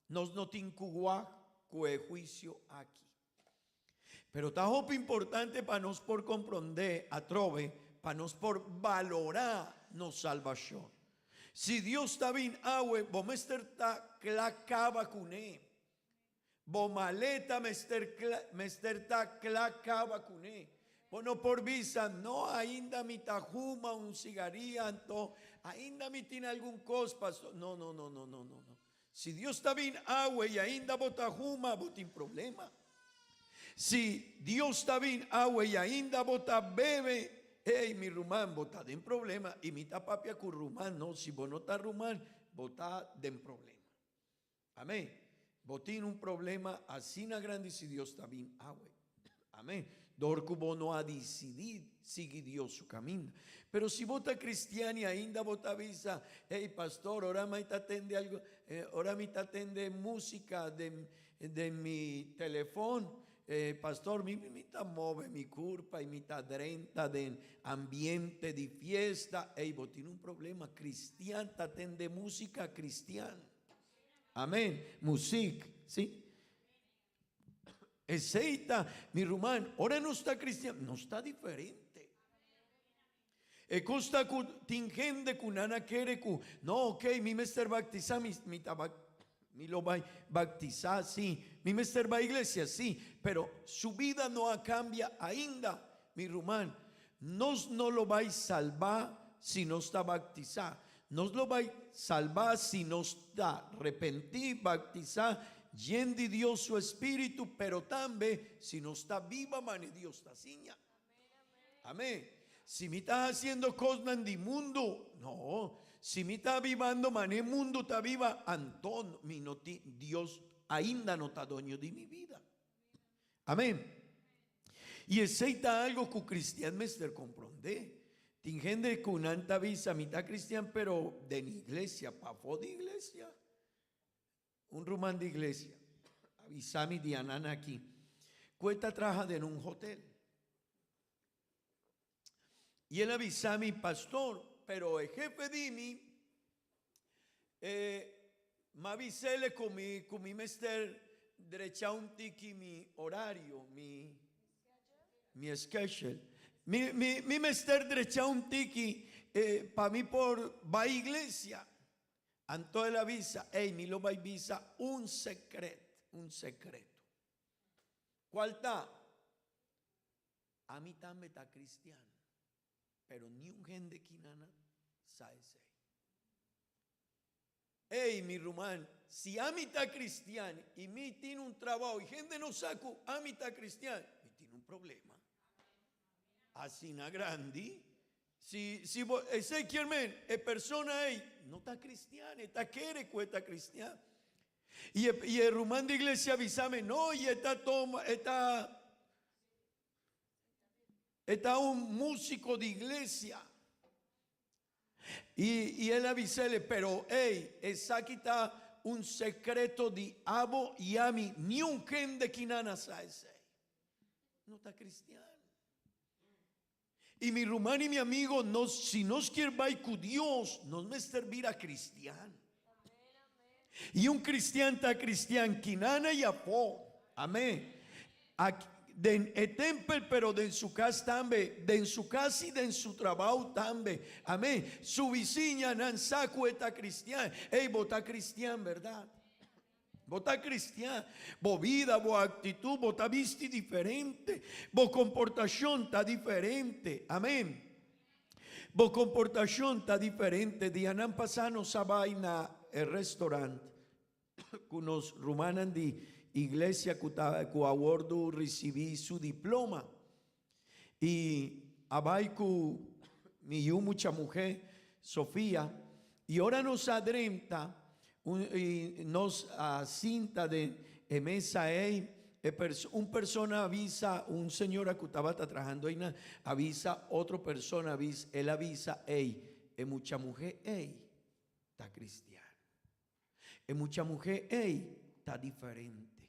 nos no tin ku wak ku e huisio aki. Pero ta hopi importante pa nos por komprondé atrobe, pa nos por balorá nos salbashon. Si Dios ta bin awe, bo mester ta kla kaba kuné. Bo maleta mester mester ta kla kaba kuné. Bo no por bisa, No, ainda mi ta huma un sigaria, anto ainda mi tin algun kos, pastor. No, no, no, no, no, no, no. Si Dios ta bin awe i ainda bo ta huma, bo tin problema. Si Dios ta bin awe i ainda bo ta bebe, ey, mi ruman, bo ta den problema. I mi ta papia ku ruman, no, si bo no ta ruman, bo ta den problema. Amén. Bo tin un problema asina grandi si Dios ta bin awe. Amén. Dor ku bo no a disidí sigui Dios su kaminda. Pero si bo ta kristian i ainda bo ta bisa, Hey pastor, ora mi ta tende algo, ora mi ta tende músika den den mi telefon, pastor mi mi ta move mi kurpa i mi ta drenta den ambiente di fiesta. Hey, bo tin un problema. Kristian ta tende músika kristian. Amen. Muziek, si. Esey ta, mi ruman, ora nos ta cristian, nos ta diferente. E cos ta cu tin hende cu nan a kere cu, no, ok, mi mester baptisa, mi, mi ta mi lo bay baptisa, si. Mi mester bay iglesia, si. Pero su bida no a cambia ainda, mi ruman. Nos no lo bay salba si nos ta baptisa. Nos lo bai salbá si nos ta repentí, bautisá, yen di Dios su espíritu, pero tambe si nos ta biba mane Dios ta siña. Amén. Si mi ta haciendo cosnan di mundo, no. Si mi ta bibando mane mundu ta biba, anto mi no tin, Dios ainda no ta doño di mi bida. Amén. Y esey ta algo cu cristian mester comprende. Tin hende cu nan ta bisa mi ta cristian pero den iglesia, pafo di iglesia. Un ruman di iglesia a bisa mi dianan aki cu e ta traha den un hotel. Y el a bisa mi, pastor, pero e jefe di mi, eh, m'a bisele cu mi, cu mi mester drecha un tiki mi horario, mi, mi schedule. Mi, mi, mi mester drecha un tiki eh, pa mi por bai iglesia. Anto el a bisa, ey, mi lo bai bisa un secret, un secreto. Cual ta? Ami tambe ta cristian, pero niun hende kinana sa esey. Ey, mi ruman, si ami ta cristian y mi tin un trabao y hende no sa cu ami ta cristian, mi tin un problema. Asina grandi, si, si bo, esey kier men, e persona ey no ta cristian, e ta kere cu e ta cristian. Y e, y e ruman di iglesia bisa mi, no, y e ta toma, e ta, E ta un músico di iglesia. Y, y el a bisele, pero ey, esaki ta un secreto di abo y ami, ni un hende kinana sa esey. No ta cristian. Y mi ruman y mi amigo, nos, si nos kier bai cu Dios, nos mester bira cristian. Y un cristian ta cristian kinana y afó. Amén. Aki, den e tempel, pero den su cas tambe, den su cas y den su trabao tambe. Amén. Su bisiñanan sa cu e ta cristian. Ey, bo ta cristian, berdad? Bo ta cristian. Bo vida, bo actitud, bo ta bisti diferente. Bo comportacion ta diferente. Amén. Bo comportacion ta diferente. Dianan pasá nos a bai na e restaurant cu nos rumannan di iglesia cu ta cu a wordo ricibi su diploma. Y a bai cu mi yu mucha muhe, Sofia, y ora nos a drenta un y nos a sinta den e mesa ey, e pers un persona a bisa, un señora cu tabata trahando eynan, a bisa otro persona, a bisa, el a bisa, ey, e mucha muhe ey ta cristian. E mucha muhe ey ta diferente.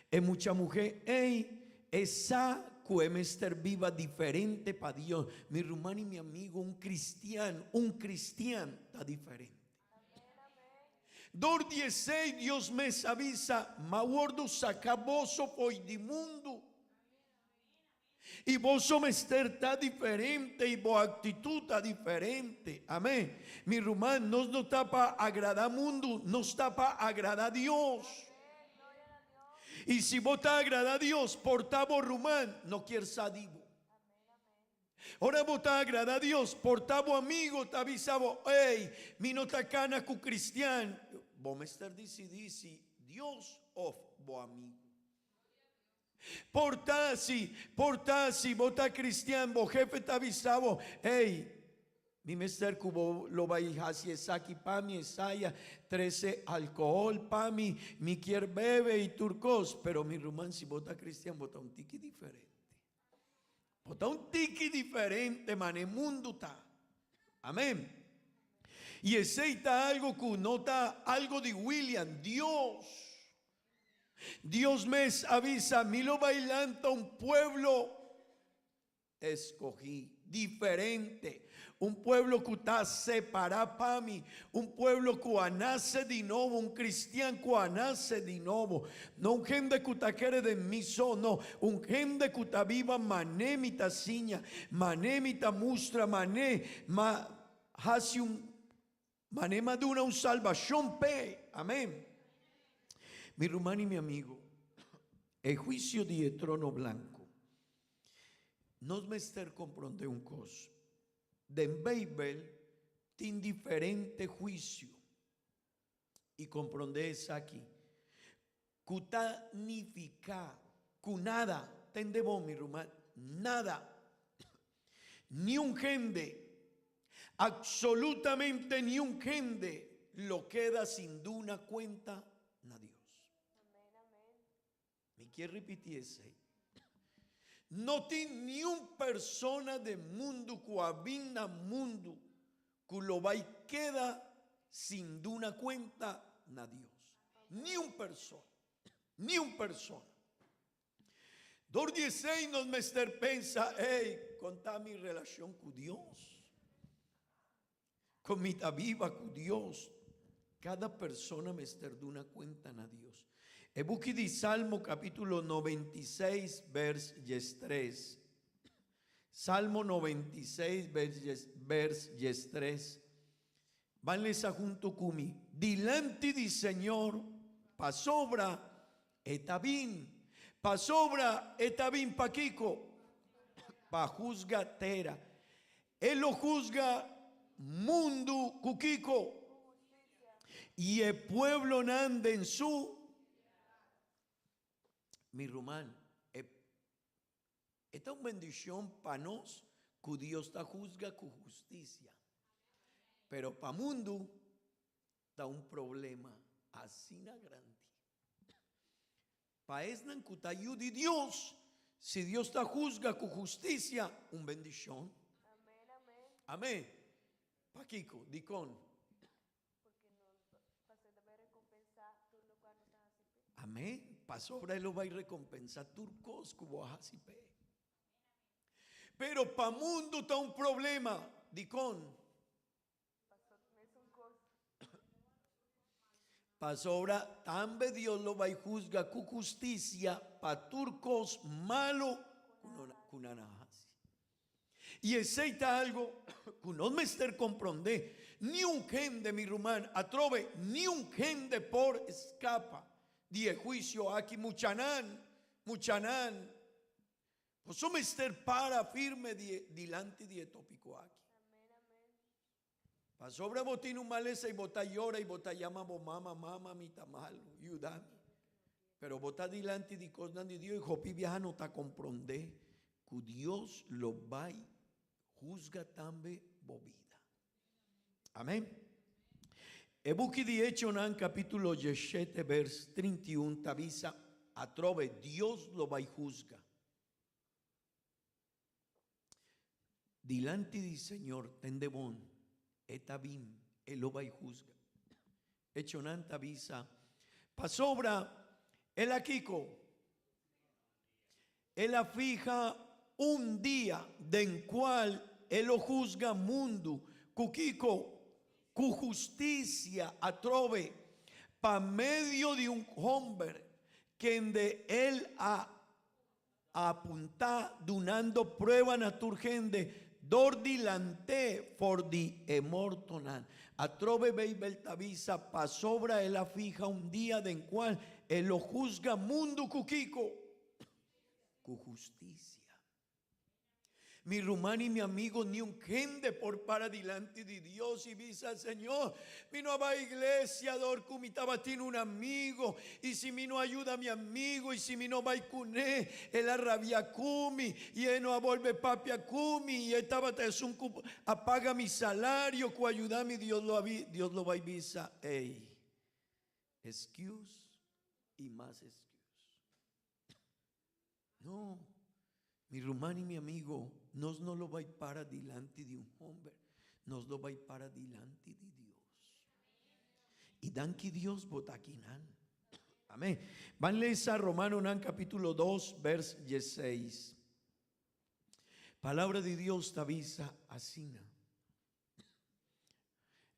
E mucha muhe ey e sa cu e mester biba diferente pa Dios. Mi ruman y mi amigo, un cristian, un cristian ta diferente. Dor di esey Dios mes a bisa, M'a wordo saca boso fo'i di mundu. Y boso mester ta diferente y bo actitud ta diferente. Amen. Mi ruman, nos no ta pa agrada mundu, nos ta pa agrada Dios. Y si bo ta agrada Dios, por ta bo ruman no kier sa di bo. Ora bo ta agrada Dios, por ta bo amigo ta bisa bo, Ey, mi no ta cana cu cristian. Bo mester dicidi si Dios of bo amigo. Por ta si, por ta si bo ta cristian, bo jefe ta bisa bo, Ey, mi mester cu bo lo bay haci esaki pa mi, esaya, trece alcohol pa mi, mi kier bebe y tur cos. Pero mi ruman, si bo ta cristian, bo ta un tiki diferente. Bo ta un tiki diferente mane mundu ta. Amen. Y esey ta algo cu no ta algo di William, Dios. Dios mes a bisa, mi lo bay lanta un pueblo escogi, diferente, un pueblo cu ta separa pa mi, un pueblo cu a nace di nobo, un cristian cu a nace di nobo, no un hende cu ta kere den mi so, no, un hende cu ta biba mane mi ta siña, mane mi ta mustra, mane ma haci un, mane ma duna un salbacion p'e. Amen. Mi ruman y mi amigo, e huicio di e trono blanco, nos mester compronde un cos, Den Beibel tin diferente huisio i komprondé esaki ku ta nifiká ku nada, tende bon mi ruman, nada, niun hende. Absolutamente niun hende lo keda sin duna kuenta na Dios. Mi kier ripití esei. No tin niun persona den mundu ku a bin na mundu ku lo bai keda sin duna kuenta na Dios. Niun persona. Niun persona. Dor di esei nos mester pensa, Ey, kon ta mi relashon ku Dios? Kon mi ta biba ku Dios? Kada persona mester duna kuenta na Dios. E buki di Salmo kapítulo 96 bers 13. Salmo 96 bers 13. Ban lesa huntu ku mi. Dilanti di Señor, pasobra E ta bin. Pasobra E ta bin pakiko? Pa husga tera. E lo husga mundu ku kiko? I e pueblonan den su. Mi ruman, e E ta un bendicion pa nos cu Dios ta huzga cu husticia. Pero pa mundu ta un problema asina grandi. Pa esnan cu ta yu di Dios, si Dios ta huzga cu husticia, un bendicion. Amen. Pakico? Dicon? Amén. Pasobra e lo bai recompensa tur cos cu bo a haci p'e. Pero pa mundo ta un problema. Dicon? Pasobra tambe Dios lo bai huzga cu husticia pa tur cos malo cu nan a haci. I esei ta algo ku nos mester komprondé. Niun hende, mi ruman, atrobe, niun hende por skapa di e huisio aki. Muchanan, muchanan, boso mester para firme dilanti di e topiko aki. Pasobra bo tin un malesa i bo ta yora i bo ta yama bo mama, Mama, mi ta malu, yuda mi. Pero bo ta dilanti di kosnan di Dios i hopi biaha no ta komprondé ku Dios lo bai husga tambe bo bida. Amén. E buki di Echonan kapítulo diesshete bers 31 ta bisa atrobe Dios lo bai husga. Dilanti di Señor, tende bon, E ta bin, E lo bai husga. Echonan ta bisa, Pasobra El a kiko? El a fiha un dia den kual E lo husga mundu ku kiko? Ku hustisia atrobe, pa medio di un homber kende El a A apuntá dunando prueba na tur hende dor di lant'é for di e mortonan. Atrobe Beibel ta bisa, Pasobra el a fiha un dia den kual e lo husga mundu ku kiko? Ku hustisia. Mi ruman i mi amigo, niun hende por para dilanti di Dios i bisa, Señor, mi no a bai iglesia dor ku mi tabatin un amigo, i si mi no a yuda mi amigo i si mi no bai kuné, el a rabia ku mi i e no a bolbe papia ku mi i e tabata esun ku a paga mi salario ku a yuda mi. Dios lo a Dios lo bai bisa, Ey, excuse i mas excuse. No, mi ruman i mi amigo, nos no lo bai para dilanti di un homber, nos lo bai para dilanti di Dios. I danki Dios bo ta akinan. Amén. Ban lesa Romanonan capítulo 2, vers 16. Palabra di Dios ta bisa asina.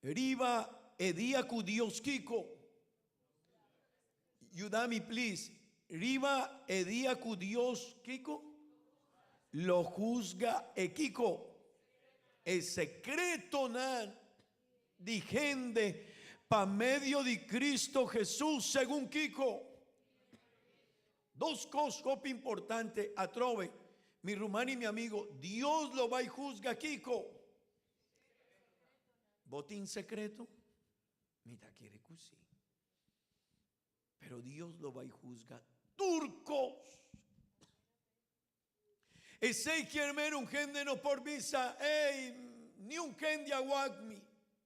Riba e dia ku Dios kiko? Yuda mi please. Riba e dia ku Dios kiko? Lo husga e kiko? E sekretonan di hende pa medio di Kristo Hesus segun kiko? Dos kos hopi importante atrobe, mi ruman i mi amigo, Dios lo bai husga kiko? Bo tin sekreto? Mi ta kere ku si. Pero Dios lo bai husga tur kos. Esei kier men un hende no por bisa, Ey, Niun kende a wak mi,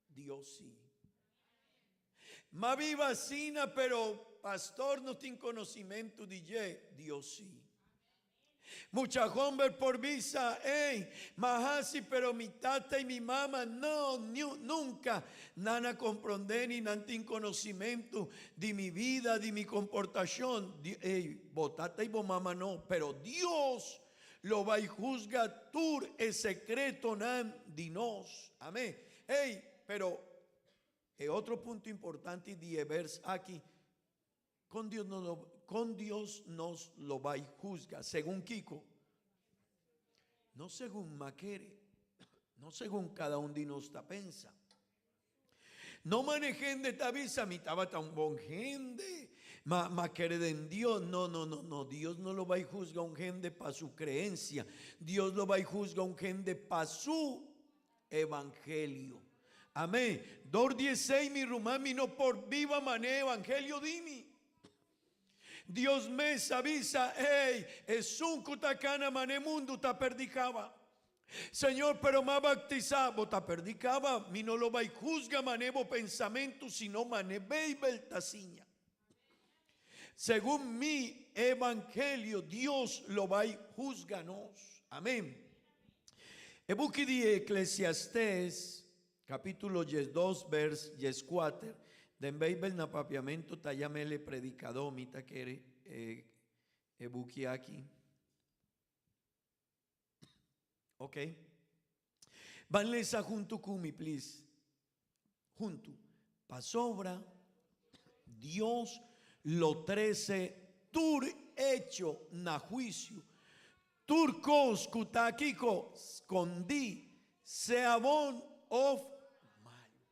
Dios si. M'a biba asina, pero pastor no tin conocimento di dje, Dios si. Mucha homber por bisa, Ey, m'a haci pero mi tata y mi mama no, nunca nan a comprende ni nan tin conocimento di mi vida, di mi comportacion. Ey, bo tata y bo mama no, pero Dios lo bay huzga tur e secretonan di nos. Amen. Ey, pero e otro punto importante di e vers aki, Con Dios nos lo, con Dios nos lo bai huzga? Segun kiko? No segun ma kere, no segun cada un di nos ta pensa. No mane hende ta bisa, mi tabata un bon hende, ma, ma kere den Dios. No, no, no, no. Dios no lo bai huzga un hende pa su creencia. Dios lo bai huzga un hende pa su Evangelio. Amén. Dor di esey mi ruman mi no por biba mane evangelio di mi. Dios mes a bisa, ey, esun cu ta cana mane mundo ta perdi caba. Señor, pero m'a baptisa, bo ta perdi caba, mi no lo bay juzga mane bo pensamento, sino mane Bijbel ta siña. Segun mi evangelio, Dios lo bay juzga nos. Amén. E buki di Eclesiastes, capítulo 12, vers 14, den Bijbel na papiamento ta yam'el e Predicadó, mi ta kere e, e buki aki. Ok. Ban lesa huntu ku mi, please. Huntu. Pasobra Dios lo trese tur echo na huisio. Tur kos ku ta kiko skondí, sea bon òf malu.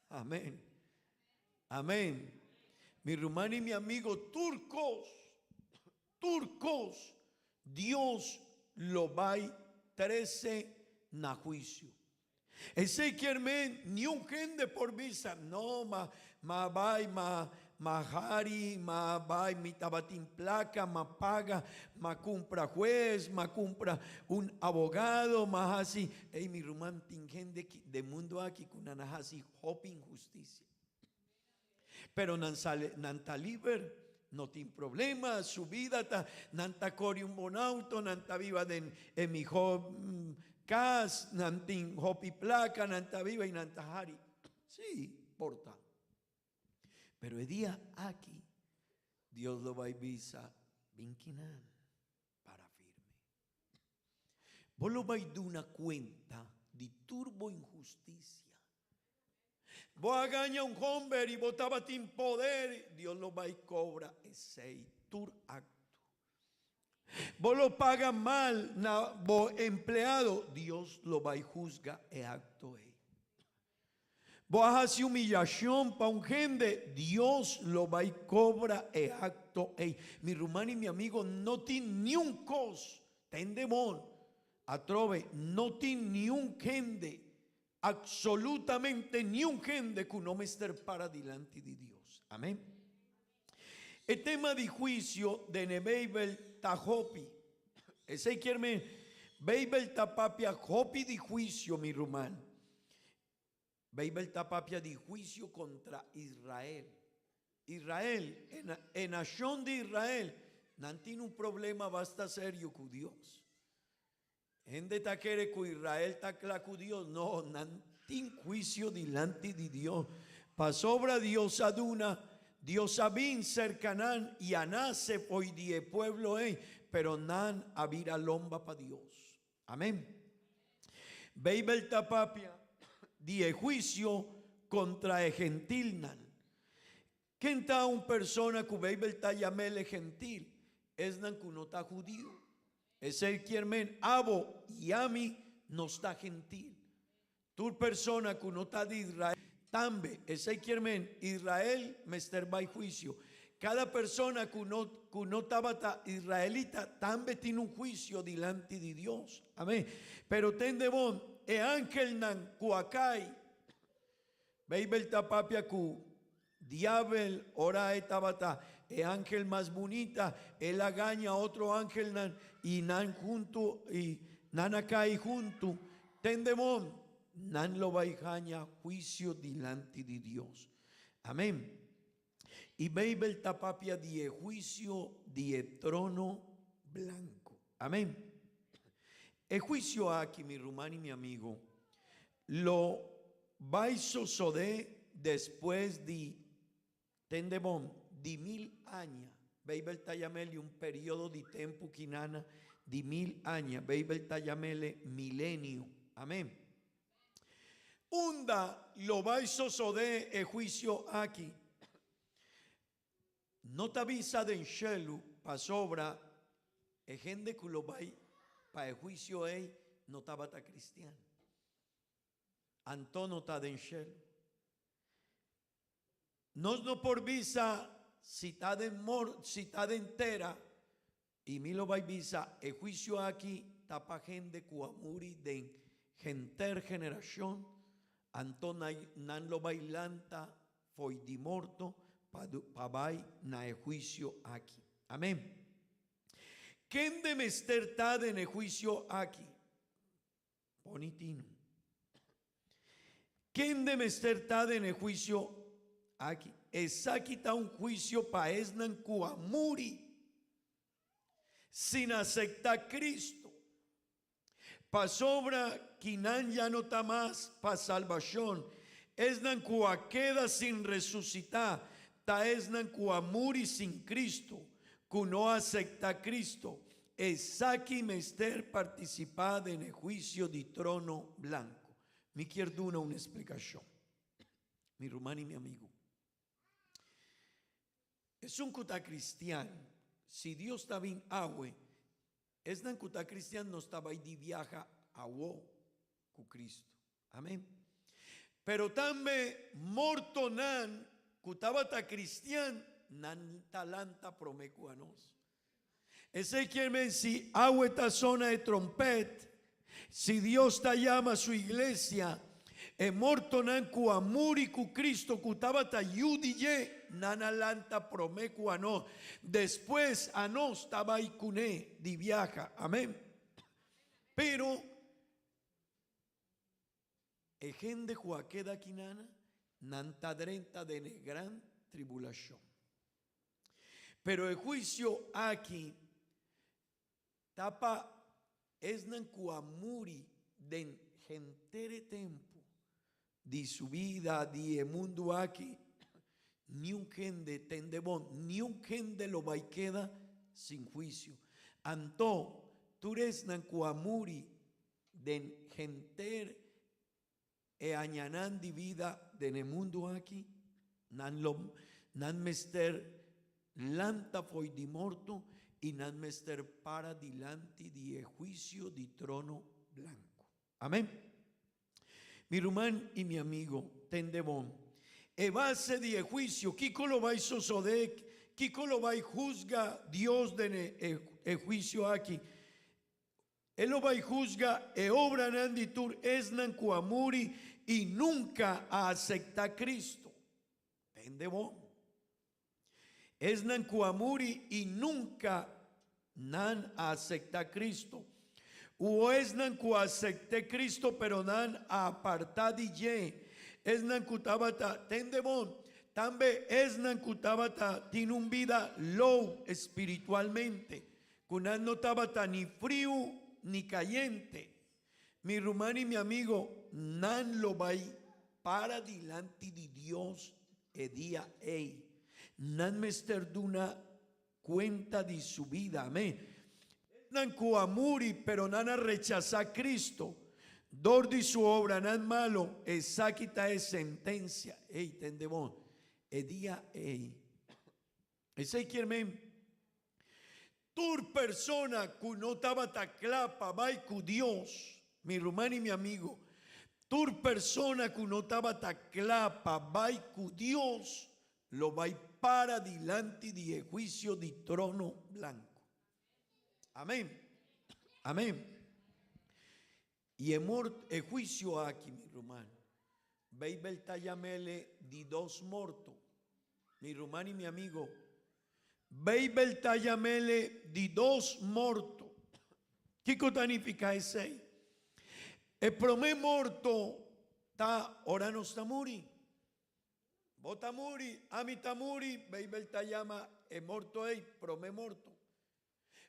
Amén. Amén. Mi ruman i mi amigo, tur kos, tur kos, Dios lo bai trese na huisio. Esei kier men niun hende por bisa, no, ma, ma bai, ma, ma hari, ma bai, mi tabatin plaka, ma paga, ma kumpra hues, ma kumpra un abogado, ma hasi. Ey, mi ruman, tin hende ki, den mundu aki ku nan a hasi hopi inhustisia. Pero nan sali, nan ta liber, no tin problema, su bida ta, nan ta kore un bon auto, nan ta biba den e mihó kas, nan tin hopi plaka, nan ta biba i nan ta hari. Sí, por ta. Pero e dia aki, Dios lo bai bisa, Bin kinan, para firme. Bo lo bai duna kuenta di tur bo inhustisia. Bo a gaña un homber i bo tabatin poder, Dios lo bai kobra esei tur akto. Bo lo paga mal na bo empleado, Dios lo bai husga e akto ei. Bo a hasi humillashon pa un hende, Dios lo bai kobra e akto ei. Mi ruman i mi amigo, no tin niun kos, tende bon, atrobe, no tin niun hende Absolutamente niun hende ku no mester para dilanti di Dios. Amén. E tema di huisio den e Beibel ta hopi. Esei kier men, Beibel ta papia hopi di huisio, mi ruman. Beibel ta papia di huisio kontra Israel. Israel, e nashon di Israel, nan tin un problema basta serio ku Dios. Hende ta kere ku Israel ta kla ku Dios. No, nan tin huisio dilanti di Dios. Pasobra Dios a duna, Dios a bin serka nan i a nase fo'i di e pueblo ei, pero nan a bira lomba pa Dios. Amen. Beibel ta papia di e huisio kontra e gentilnan. Ken ta un persona ku Beibel ta yam'el e gentil? Esnan ku no ta hudiu. Esei kier men abo i ami nos ta gentil. Tur persona ku no ta di Israel tambe. Esei kier men Israel mester bai huisio. Kada persona ku no ku no tabata israelita tambe tin un huisio dilanti di Dios. Amen. Pero tende bon, e angelnan ku a kai Beibel ta papia ku Diabel ora e tabata e angel mas bunita, el a gaña otro angelnan i nan huntu i nan a kai huntu. Tende bon, nan lo bai haña huisio dilanti di Dios. Amén. I Beibel ta papia di e huisio di e trono blanku. Amén. E huisio aki, mi ruman i mi amigo, lo bai sosodé despues di, tende bon, di mil aña. Beibel ta yam'el di un periodo di tempu kinana di mil aña. Beibel ta yam'el milenio. Amén. Unda lo bai sosodé e huisio aki? No ta bisa den shelu pasobra e hende ku lo bai pa e huisio ei no tabata kristian. Anto no ta den shelu. Nos no por bisa si ta den mor, si ta den tera, i mi lo bai bisa e huisio aki ta pa hende ku a muri den henter generashon, anto nan lo bai lanta fo'i di morto pa pa bai na e huisio aki. Amen. Kende mester ta den e huisio aki? Poni tinu. Kende mester ta den e huisio aki? Esaki ta un huisio pa esnan ku a muri sin acepta Cristo, pasobra ki nan ya no ta mas pa salbacion. Esnan ku a keda sin resucita ta esnan ku a muri sin Cristo, ku no a acepta Cristo. Esaki mester partisipá den e huisio di trono blanku. Mi kier duna un esplikashon, mi ruman i mi amigu. Esun ku ta kristian, si Dios ta bin awe, esnan ku ta kristian nos ta bai di biaha awo ku Kristu. Amen. Pero tambe mortonan ku tabata kristian, nan ta lanta promé ku anos. Esei kier men si awe ta sona e trompet, si Dios ta yama su iglesia, e mortonan ku a muri ku Cristo ku tabata yu di dje, nan a lanta promé ku anos. Despues anos ta bai kuné di biaha. Amen. Pero E hende ku a keda akinana, nan ta drenta den e gran tribulashon. Pero e huisio aki ta pa esnan ku a muri den henter e tempu di su bida di e mundu aki, niun hende tende bon, niun hende lo bai keda sin huisio. Anto, tur esnan ku a muri Den henter e añanan di bida den e mundu aki, nan lo nan mester lanta fo'i di morto i nan mester para dilanti di e huisio di trono blanku. Amen. Mi ruman i mi amigo, tende bon. E base di e huisio, kiko lo bai sosodé, kiko lo bai husga Dios den e e huisio aki? E lo bai husga e obranan di tur esnan ku a muri i nunka a asektá Kristu. Tende bon. Esnan ku a muri i nunka nan a asektá Kristu. U esnan ku a asekt'é Kristu pero nan a apartá di dje. Esnan ku tabata, tende bon, tambe esnan ku tabata tin un bida lou espiritualmente. Ku nan no tabata ni friu ni kayente. Mi ruman i mi amigo, nan lo bai para dilanti di Dios e dia ei. Nan mester duna kuenta di su bida. Amen. Esnan ku a muri pero nan a rechasá Cristo dor di su obranan malo, esaki ta e sentensia. Ey, tende bon. E dia ei. Esei kier men, tur persona ku no tabata kla pa bai ku Dios, mi ruman i mi amigo, tur persona ku no tabata kla pa bai ku Dios lo bai para dilanti di e huisio di trono blanku. Amen. Amen. I e mort, e huisio aki, mi ruman, Beibel ta yam'ele di dos morto. Mi ruman i mi amigo, Beibel ta yam'ele di dos morto. Kiko ta nifiká esei? E promé morto ta ora nos ta muri. Bo ta muri, ami ta muri, Beibel ta yama e morto ei promé morto.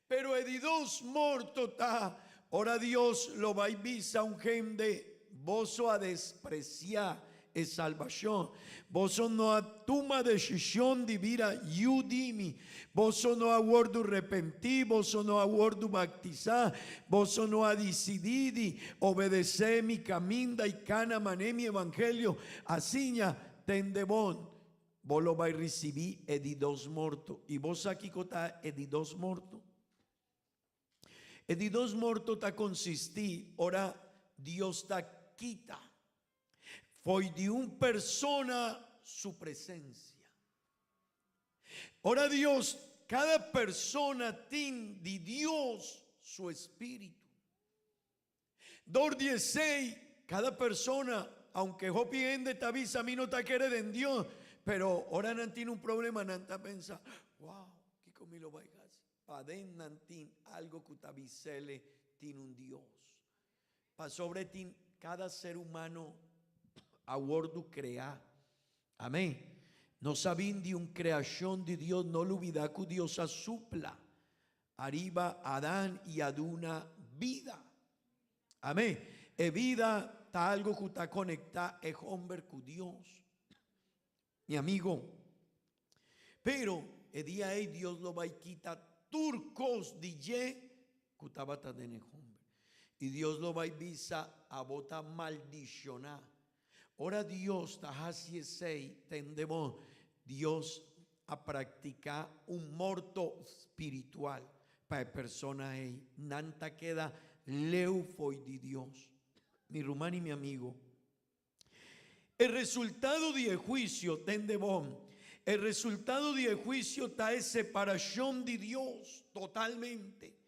Pero e di dos morto ta ora Dios lo bai bisa un hende, Boso a despresiá e salbashon, boso no a tuma desishon di bira yu di mi, boso no a wòrdu repentí, boso no a wòrdu baktisá, boso no a disidí di obedesé mi kaminda i kana manera mi evangelio a siña, tende bon. Bo lo bai risibí e di dos morto. I bo sa kiko ta e di dos morto? E di dos morto ta konsistí ora Dios ta kita fo'i di un persona su presensia. Ora Dios, kada persona tin di Dios su espíritu. Dor di esei, kada persona, aunke hopi hende ta bisa mi no ta kere den Dios, pero ora nan tin un problema nan ta pensa, wow, kiko mi lo bai hasi? Paden nan tin algo ku ta bisele tin un Dios. Pasobra e tin kada ser humano a wordu krea. Amen. Nos a bin di un kreashon di Dios, no lubida ku Dios a supla Ariba Adan i a duna bida. Amén. E bida ta algo ku ta konektá e homber ku Dios. Mi amigo, pero e dia ei Dios lo bai kita tur kos di dje ku tabata den e homber. I Dios lo bai bisa, Abo ta maldishoná. Ora Dios ta hasi esei, tende bo, Dios a praktiká un morto spiritual pa e persona ei. Nan ta keda leu fo'i di Dios. Mi ruman i mi amigo, e resultado di e huisio, tende bo, e resultado di e huisio ta e separashon di Dios totalmente.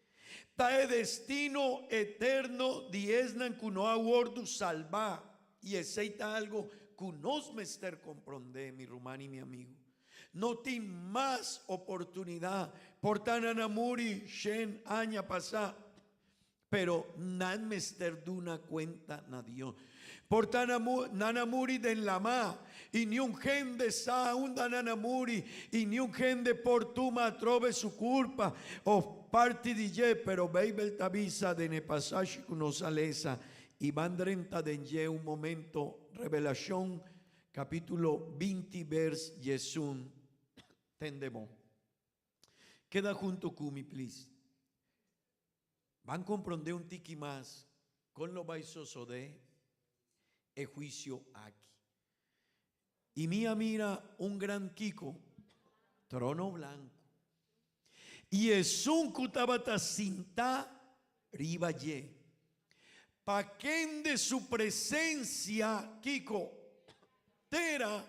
Ta e destino eterno di esnan ku no a wòrdu salbá, i esei ta algu ku nos mester komprondé, mi ruman i mi amigu. No tin mas oportunidat. Por ta nan a muri shen aña pasá, pero nan mester duna kuenta na Dios. Por ta nan a muri den lamá, i niun hende sa unda nan a muri, i niun hende por tuma atrobe su kurpa òf parti di dje, pero Beibel ta bisa den e pasashi ku nos a lesa i ban drenta den dje un momento, Revelashon kapítulo 20 bers 11, tende bon. Keda hunto ku mi plis. Ban komprondé un tiki mas kon lo bai sosodé e huisio aki. I mi a mira un gran kiko, trono blanku, i esun ku tabata sintá riba dje, pa kende su presensia kiko, tera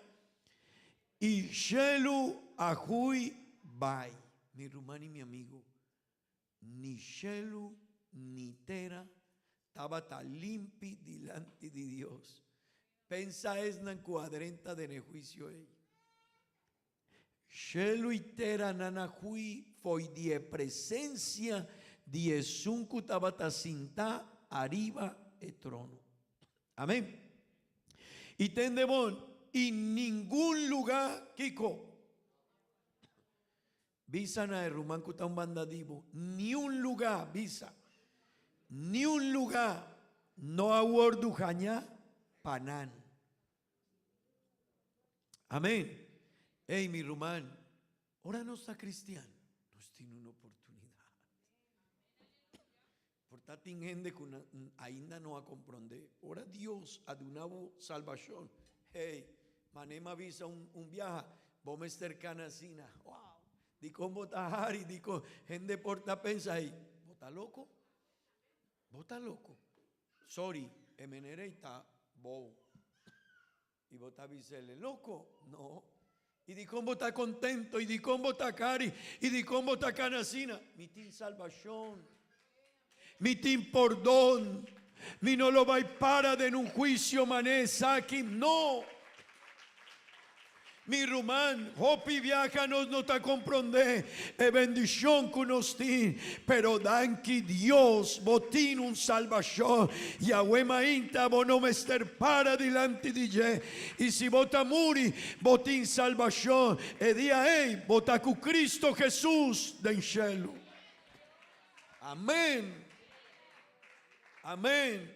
i shelu a hui bai. Mi ruman i mi amigu, Ni shelu ni tera tabata limpi dilanti di Dios. Pensa esnan ku a drenta den e huisio ei. Shelu i tera nan a hui fo'i di e presensia di esun ku tabata sintá ariba e trono. Amén. I tende bon, i ningun lugá, kiko? Bisa na e ruman ku ta un banda di bo, Niun lugá, bisa, niun lugá no a wòrdu hañá pa nan. Amén. Ey, mi ruman, ora nos ta kristian, nos tin un oportunidat. Por ta tin hende ku ainda no a komprondé. Ora Dios a duna bo salbashon, hey, manera mi a bisa un biaha, bo mester kana asina. Wow! Dikon bo ta hari? Dikon hende por ta pensa, hey, bo ta loko? Bo ta loko? Sorry, e manera ei ta bobo. I bo ta bis'el, Loko? No. I dikon bo ta kontento? I dikon bo ta kari? I dikon bo ta kana asina? Mi tin salbashon. Mi tin pordon. Mi no lo bai para den un huisio mané esaki. No! Mi ruman, hopi biaha nos no ta komprondé e bendishon ku nos tin, pero danki Dios bo tin un salbashon. Yahweh mainta bo no mester para dilanti di dje, i si bo ta muri, bo tin salbashon. E dia ei bo ta ku Kristo Hesus den shelu. Amen! Amen!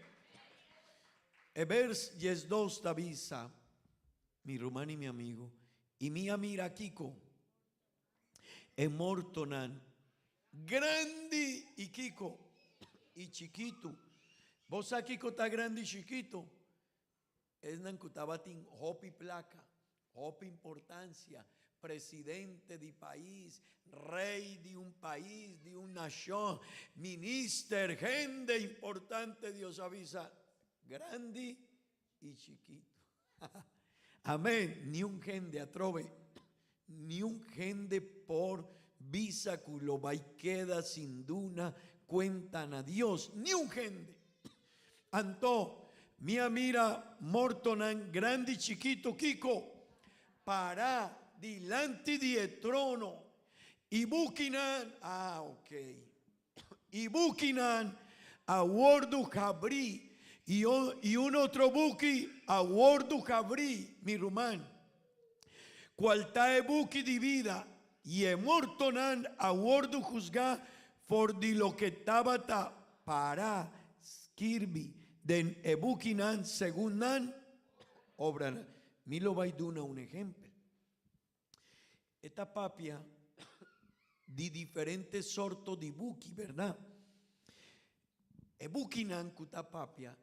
E bers 12 ta bisa. Mi ruman i mi amigo, i mi a mira kiko e mortonan, grandi i kiko i chikitu. Bo sa kiko ta grandi i chikitu? Esnan ku tabatin hopi plaka, hopi importansia, presidente di pais, rei di un pais, di un nashon, minister, hende importante, Dios a bisa, grandi i chikitu. Amén. Niun hende atrobe, niun hende por bisa ku lo bai keda sin duna kuenta na Dios. Niun hende. Anto, mi a mira mortonan grandi chikitu kiko pará dilanti di e trono i bukinan, ah, ok. I bukinan a wordu habrí, i un otro buki a wordu habrí, mi ruman, kual ta e buki di bida, i e mortonan a wordu husgá for di loke tabata pará skirbi den e bukinan segun nan obranan. Mi lo bai duna un ehempel. E ta papia di diferente sorto di buki, berdad? E bukinan ku ta papia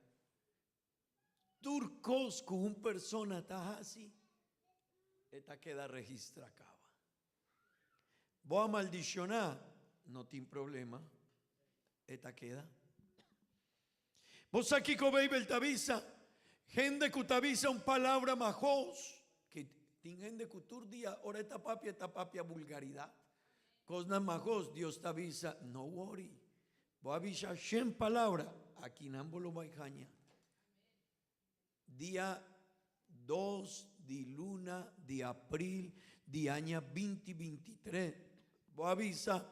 tur kos ku un persona ta hasi, e ta keda registra kaba. Bo a maldishoná, no tin problema, e ta keda. Bo sa kiko Beibel ta bisa? Hende ku ta bisa un palabra mahos, ke tin hende ku tur dia ora e ta papia, e ta papia bulgaridat, kosnan mahos, Dios ta bisa, no wori, bo a bisa shen palabra, akinan bo lo bai haña. Dia dos di luna di april di aña binti 23, bo a bisa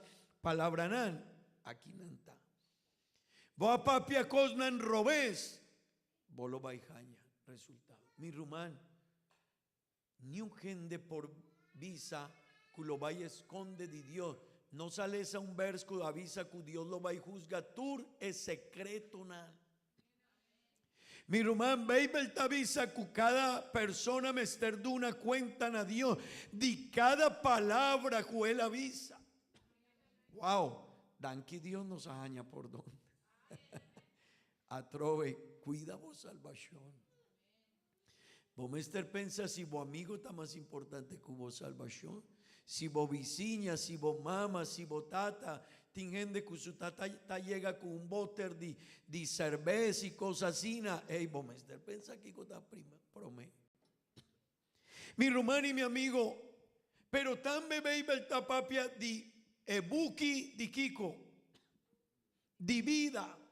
palabranan, akinan ta. Bo a papia kosnan robes, bo lo bai haña resultado. Mi ruman, niun hende por bisa ku lo bai eskonde di Dios. Nos a lesa un bers ku a bisa ku Dios lo bai husga tur e sekretonan. Mi ruman, Beibel ta bisa ku kada persona mester duna kuenta na Dios di kada palabra ku el a bisa. Wow! Danki Dios nos a haña pordon. Atrobe, kuida bo salbashon. Bo mester pensa si bo amigo ta mas importante ku bo salbashon, si bo bisiña, si bo mama, si bo tata. Tin hende ku su tata ta yega ku un boter di di serbes i kos asina. Ey, bo mester pensa kiko ta prome. Mi ruman i mi amigo, pero tambe Beibel ta papia di e buki di kiko? Di bida.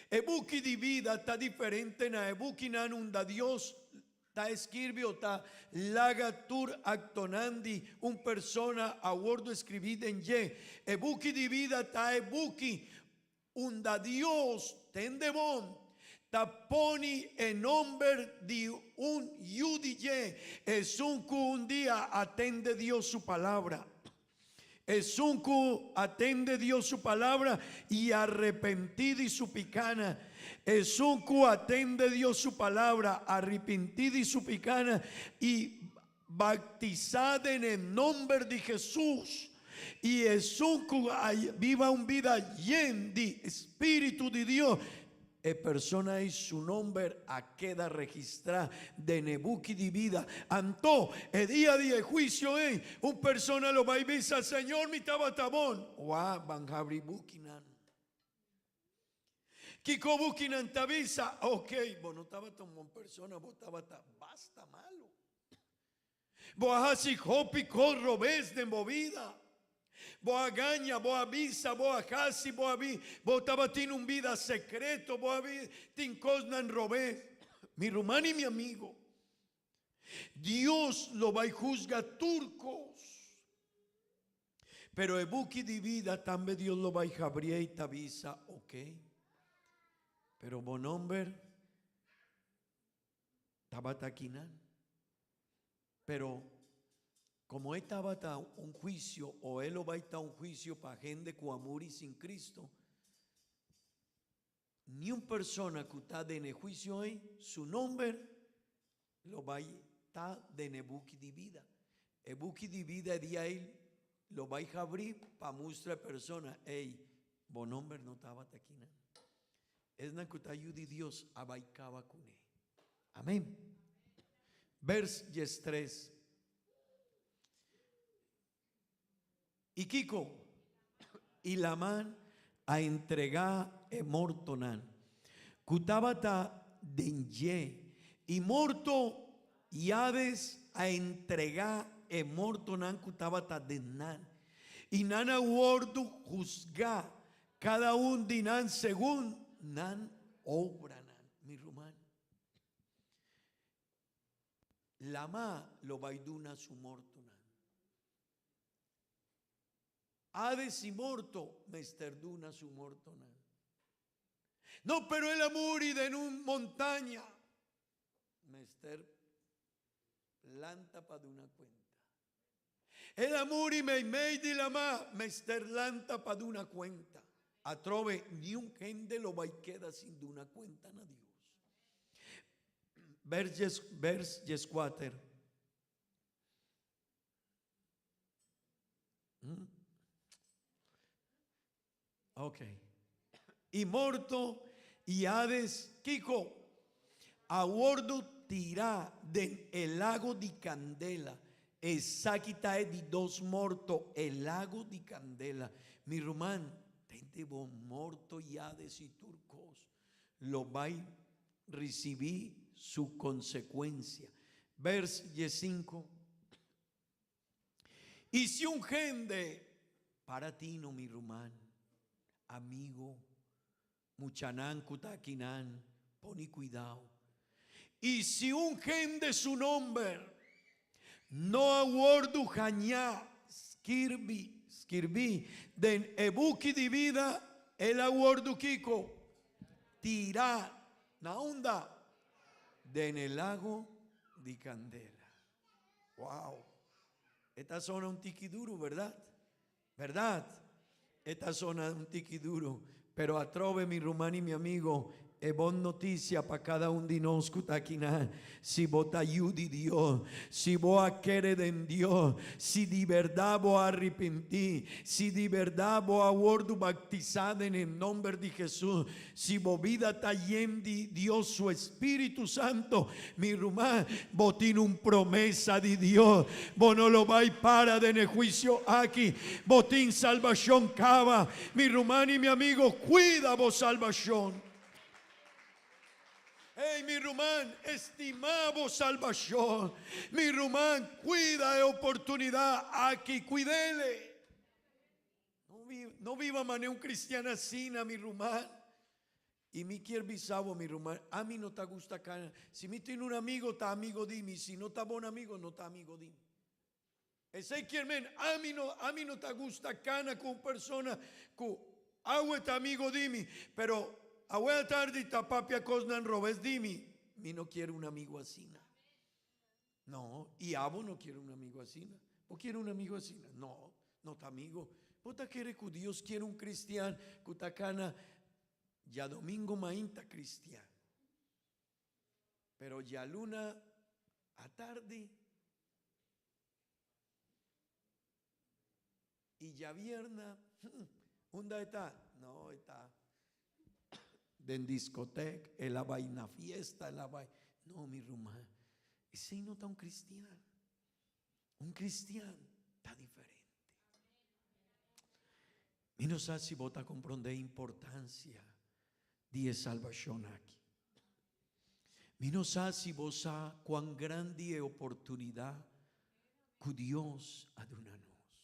E buki di bida ta diferente na e bukinan unda Dios ta eskirbi o ta laga tur aktonan di un persona a wordu eskribi den dje. E buki di bida ta e buki Unda Dios tende bon, ta poni e nomber di un yu di dje, esun ku un dia a tende Dios su palabra. Esun ku a tende Dios su palabra i arepentí di su pikana. Esun ku a tende Dios su palabra, arepentí di su pikana i Bautisá den e nomber di Hesus i esun ku a biba un bida yen di Spiritu di Dios, e persona ei su nomber a keda registrá den e buki di bida. Anto, e dia di e huisio ei, un persona lo bai bisa, Señor, mi tabata bon. Wak, ban habri bukinan. Kiko bukinan ta bisa? Ok, bo no tabata un bon persona, bo tabata basta malu. Bo a hasi hopi kos robes den bo bida. Bo a gaña, bo a bisa, bo a hasi, bo a bi, bo tabatin un bida sekreto, bo a tin kosnan robes. Mi ruman i mi amigo. Dios lo bai husga tur kos. Pero e buki di bida tambe Dios lo bai habrié i ta bisa, Ok, pero bo nomber tabata akinan. Pero como e tabata un huicio o e lo bai ta un huicio pa hende cu a muri sin Cristo, Niun persona ku ta den e huisio ei, su nomber lo bai ta den e buki di bida. E buki di bida e dia ei lo bai habrí pa mustra e persona, Ei, bo nomber no tabata akinan. Esnan ku ta yu di Dios a bai kaba kuné. Amén. Bers diestres. I kiko? I Laman a entregá e mortonan ku tabata den dje, i morto i Hades a entregá e mortonan ku tabata den nan, i nan a wòrdu husgá, kada un di nan segun nan obranan. Mi ruman. Lama lo bai duna su mortonan. Hades i morto mester duna su mortonan. No, pero el a muri den un montaña. Mester lanta pa duna cuenta. El a muri meimei di lama, mester lanta pa duna cuenta. Atrobe, niun hende lo bai keda sin duna cuenta na Dios. Vers, vers dieskuater. Hmm? Ok. I morto i Hades, kiko? A wordu tirá den e lago di kandela. Esaki ta e di dos morto, e lago di kandela. Mi ruman, tende bo morto i Hades i tur kos lo bai risibí su konsekuensia. Bers diesinku. I si un hende para tino, mi ruman, amigo, muchanan ku ta akinan, pone kuidao. I si un hende su nomber no a wordu hañá skirbi, skirbí, den e buki di bida, el a wordu kiko? Tirá na unda? Den e lago di kandela. Wow! E ta sona un tiki duru, berdad? Berdad? E ta sona un tiki duru. Pero atrobe, mi ruman i mi amigo, e bon noticia pa cada un di nos cu ta akinan, si bo ta yu di Dios, si bo a kere den Dios, si di berdad bo a arepentí, si di berdad bo a wordu bactisá den e nomber di Jesús, Si bo bida ta yen di Dios su Espíritu Santo, mi ruman, bo tin un promesa di Dios. Bo no lo bai para den e huisio aki. Bo tin salbashon kaba. Mi ruman i mi amigo, kuida bo salbashon. Ey, mi ruman, estimá bo salbashon. Mi ruman, kuida e oportunidat aki. Kuid'ele. No biba mane un cristian asina, mi ruman. Y mi kier bisa bo, mi ruman, ami no ta gusta cana. Si mi tin un amigo, ta amigo di mi. Si no ta bon amigo, no ta amigo di mi. Esey kier men, ami no, ami no ta gusta cana cu un persona cu awe ta amigo di mi, pero awe atardi ta papia cosnan robes di mi. Mi no kier un amigo asina. No, y abo no kier un amigo asina. Bo kier un amigo asina? No, no ta amigo. Bo ta kere cu Dios kier un cristian cu ta cana djadomingo mainta cristian, pero djaluna atardi y djavierna, unda e ta? No, e ta den discoteca, el a bai na fiesta, el a bai. No, mi ruman, esey no ta un cristian. Un cristian ta diferente. Mi no sa si bo ta comprende e importancia di e salvacion aki. Mi no sa si bo sa cuan grandi e oportunidad cu Dios a duna nos.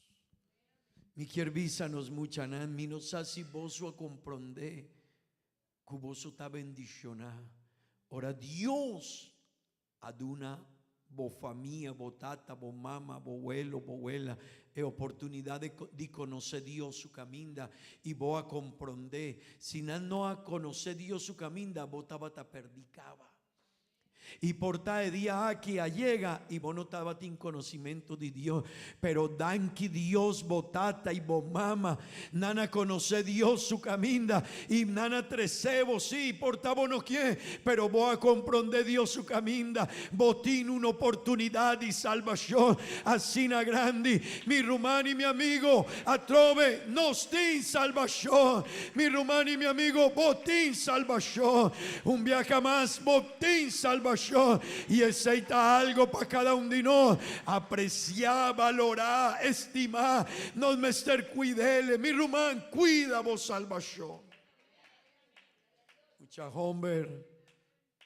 Mi kier bisa nos muchanan, mi no sa si boso a comprende cu boso ta bendiciona ora Dios a duna. bo famia, bo tata, bo mama, bo welo, bo wela e oportunidat di konosé Dios su kaminda i bo a komprondé. Si nan no a konosé Dios su kaminda, bo tabata pèrdí kaba. I por ta e dia aki a yega i bo no tabatin conocimento di Dios, pero danki Dios bo tata i bo mama nan a conoce Dios su caminda i nan a trece bo, si, por ta bo no kie, pero bo a compronde Dios su caminda, bo tin un oportunidad di salbacion asina grandi. Mi ruman i mi amigo, atrobe nos tin salbacion. Mi ruman i mi amigo, bo tin salbacion. Un biaha mas, bo tin salbacion. I esei ta algo pa cada un di nos aprecia, balora, estima. Nos mester cuid'el. Mi ruman, cuida bo salbacion. Mucha homber,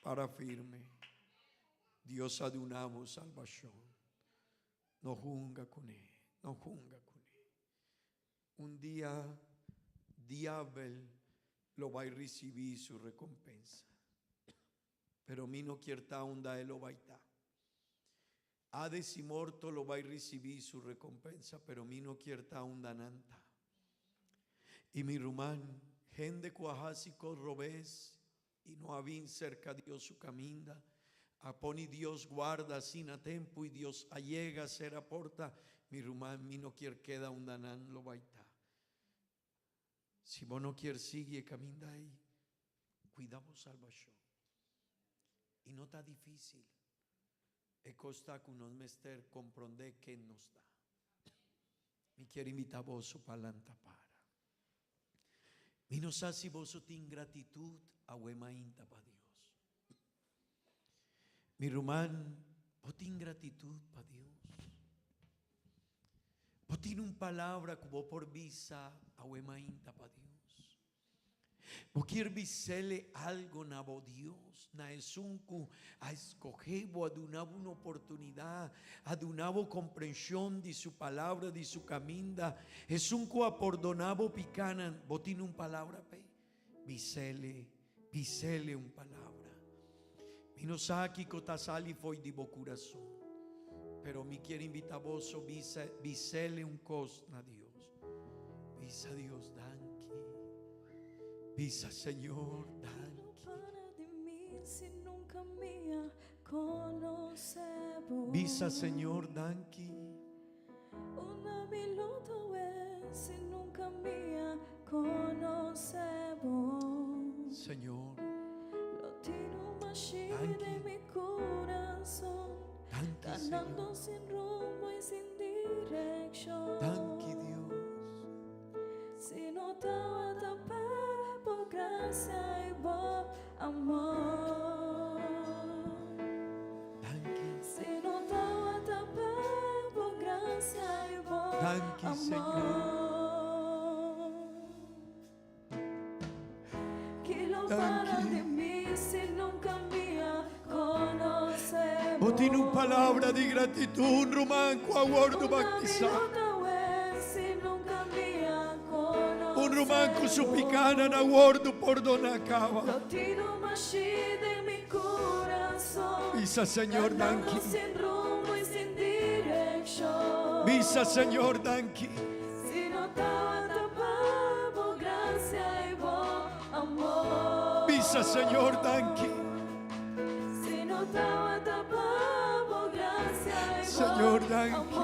para firme. Dios a duna bo salbacion. No hunga cune, no hunga cune. Un dia diabel lo bai ricibi su recompensa. Pero mi no kier ta unda e lo bai ta. Hades y morto lo bai ricibi su recompensa, pero mi no kier ta unda nan ta. Y mi ruman, hende cu a haci cos robes y no a bin cerca Dios su caminda, a poni Dios guarda asina tempo y Dios a yega cera porta, mi ruman, mi no kier keda unda nan lo bai ta. Si bo no kier sigui e caminda ey, cuida bo salbacion. Y no ta dificil. E cos ta cu nos mester compronde ken nos ta. Mi kier invita boso pa lanta para. Mi no sa si boso tin gratitud awe mainta pa Dios. Mi ruman, bo tin gratitud pa Dios? Bo tin un palabra cu bo por bisa awe mainta pa Dios? Bo kier bisele algo na bo Dios, na esun cu a escoge bo, a duna bo un oportunidad, a duna bo comprension di su palabra, di su caminda, esun cu a pordona bo picanan, bo tin un palabra p'e? Bisele, bisele un palabra. Mi no sa kico ta sali fo'i di bo curason, pero mi kier invita boso bisa, bisele un cos na Dios. Bisa Dios danki. Bisa Señor danki. Bisa Señor danki. Señor, danki. Danki Señor. Danki Dios. Si no tabata pa bo gracia y bo amor. Danki. Si no tabata pa bo gracia y bo Danki, amor. Señor. Ki lo Danki. para di mi si nunca mi a conoce Bo tin un palabra di gratitud, ruman cu a wordo baptisa. Un ruman cu su picanan a wordo pordona caba. Bisa Señor danki. Bisa Señor danki. Bisa Señor danki. Señor danki.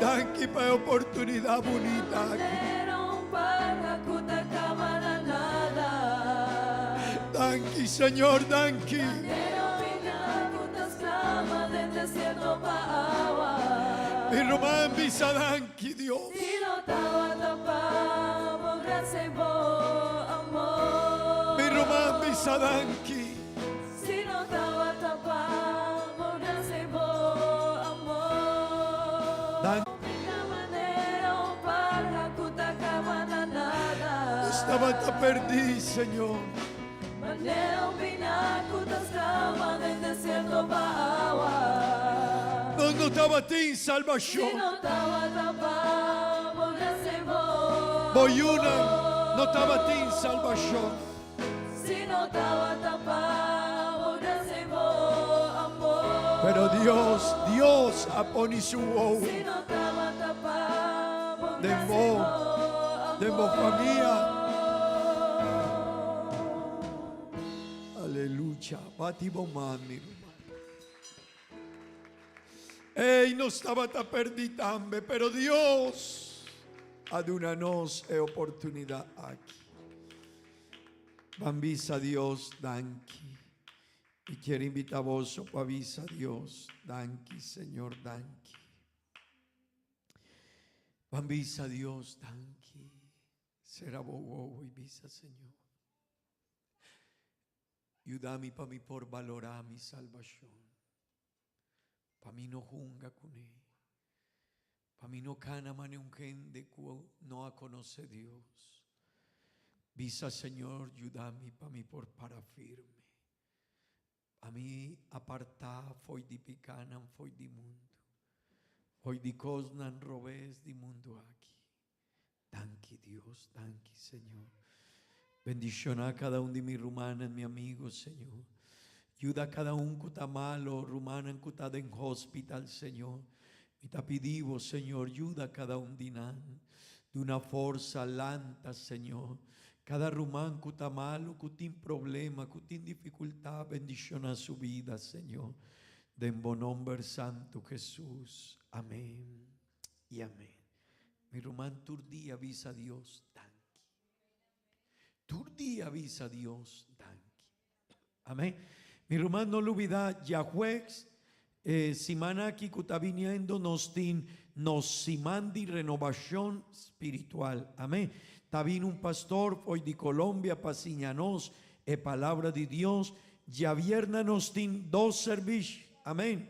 Danki pa e oportunidad bunita aki. Danki Señor danki. Mi ruman bisa danki Dios. Mi ruman bisa danki. Danki. Nos tabata perdí, Señor. Nos no tabatin salbacion. Bo yunan no tabatin salbacion. Pero Dios, Dios a pone su wowo den bo, den bo famia. Aleluya. Bati bo man, mi ruman. Ey, nos tabata perdí tambe, pero Dios a duna nos e oportunidat aki. Ban bisa Dios danki. Mi kier invita boso pa bisa Dios danki, Señor, danki. Ban bisa Dios danki. Sera bo wowo y bisa Señor. Yuda mi pa mi por balorá mi salbashon. Pa mi no hunga kuné. Pa mi no kana mane un hende ku no a konosé Dios. Bisa Señor, yuda mi pa mi por para firme. Pa mi apartá fo'i di pikánan, fo'i di mundu, fo'i di kosnan robes di mundu aki. Danki Dios, danki Señor. Bendiciona cada un di mi rumannan, mi amigo, Señor. Yuda cada un cu ta malo, rumannan cu ta den hospital, Señor. Mi ta pidi Bo, Señor, yuda cada un di nan. Duna forsa, lanta, Señor. Cada ruman cu ta malo, cu tin problema, cu tin dificultad, bendiciona su bida, Señor. Den Bo nomber santo, Jesus. Amen y amen. Mi ruman tur dia bisa Dios danki. Tur dia bisa Dios danki. Amen. Mi ruman no lubida djajueves e siman aki ku ta biniendo nos tin nos siman di renobacion spiritual. Amen. Ta bini un pastor fo'i di Colombia pa siña nos e palabra di Dios. Djavierna nos tin dos servishi. Amen.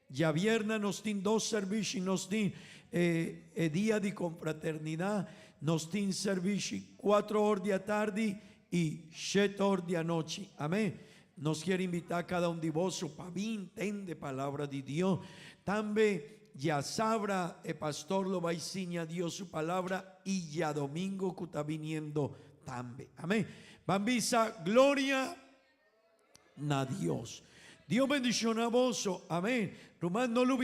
Djabièrnè nos tin dos sèrbishi, nos tin e e dia di konfraternidat, nos tin sèrbishi kuatro or di atardi i shete or di anochi. Amèn. Nos kier invitá kada un di boso pa bin tende palabra di Dios. Tambe djasabra e pastor lo bai siña Dios su palabra i djadomingo ku ta biniendo tambe. Amèn. Ban bisa gloria na Dios. Dios bendiciona boso. Amén. Ruman no lubida.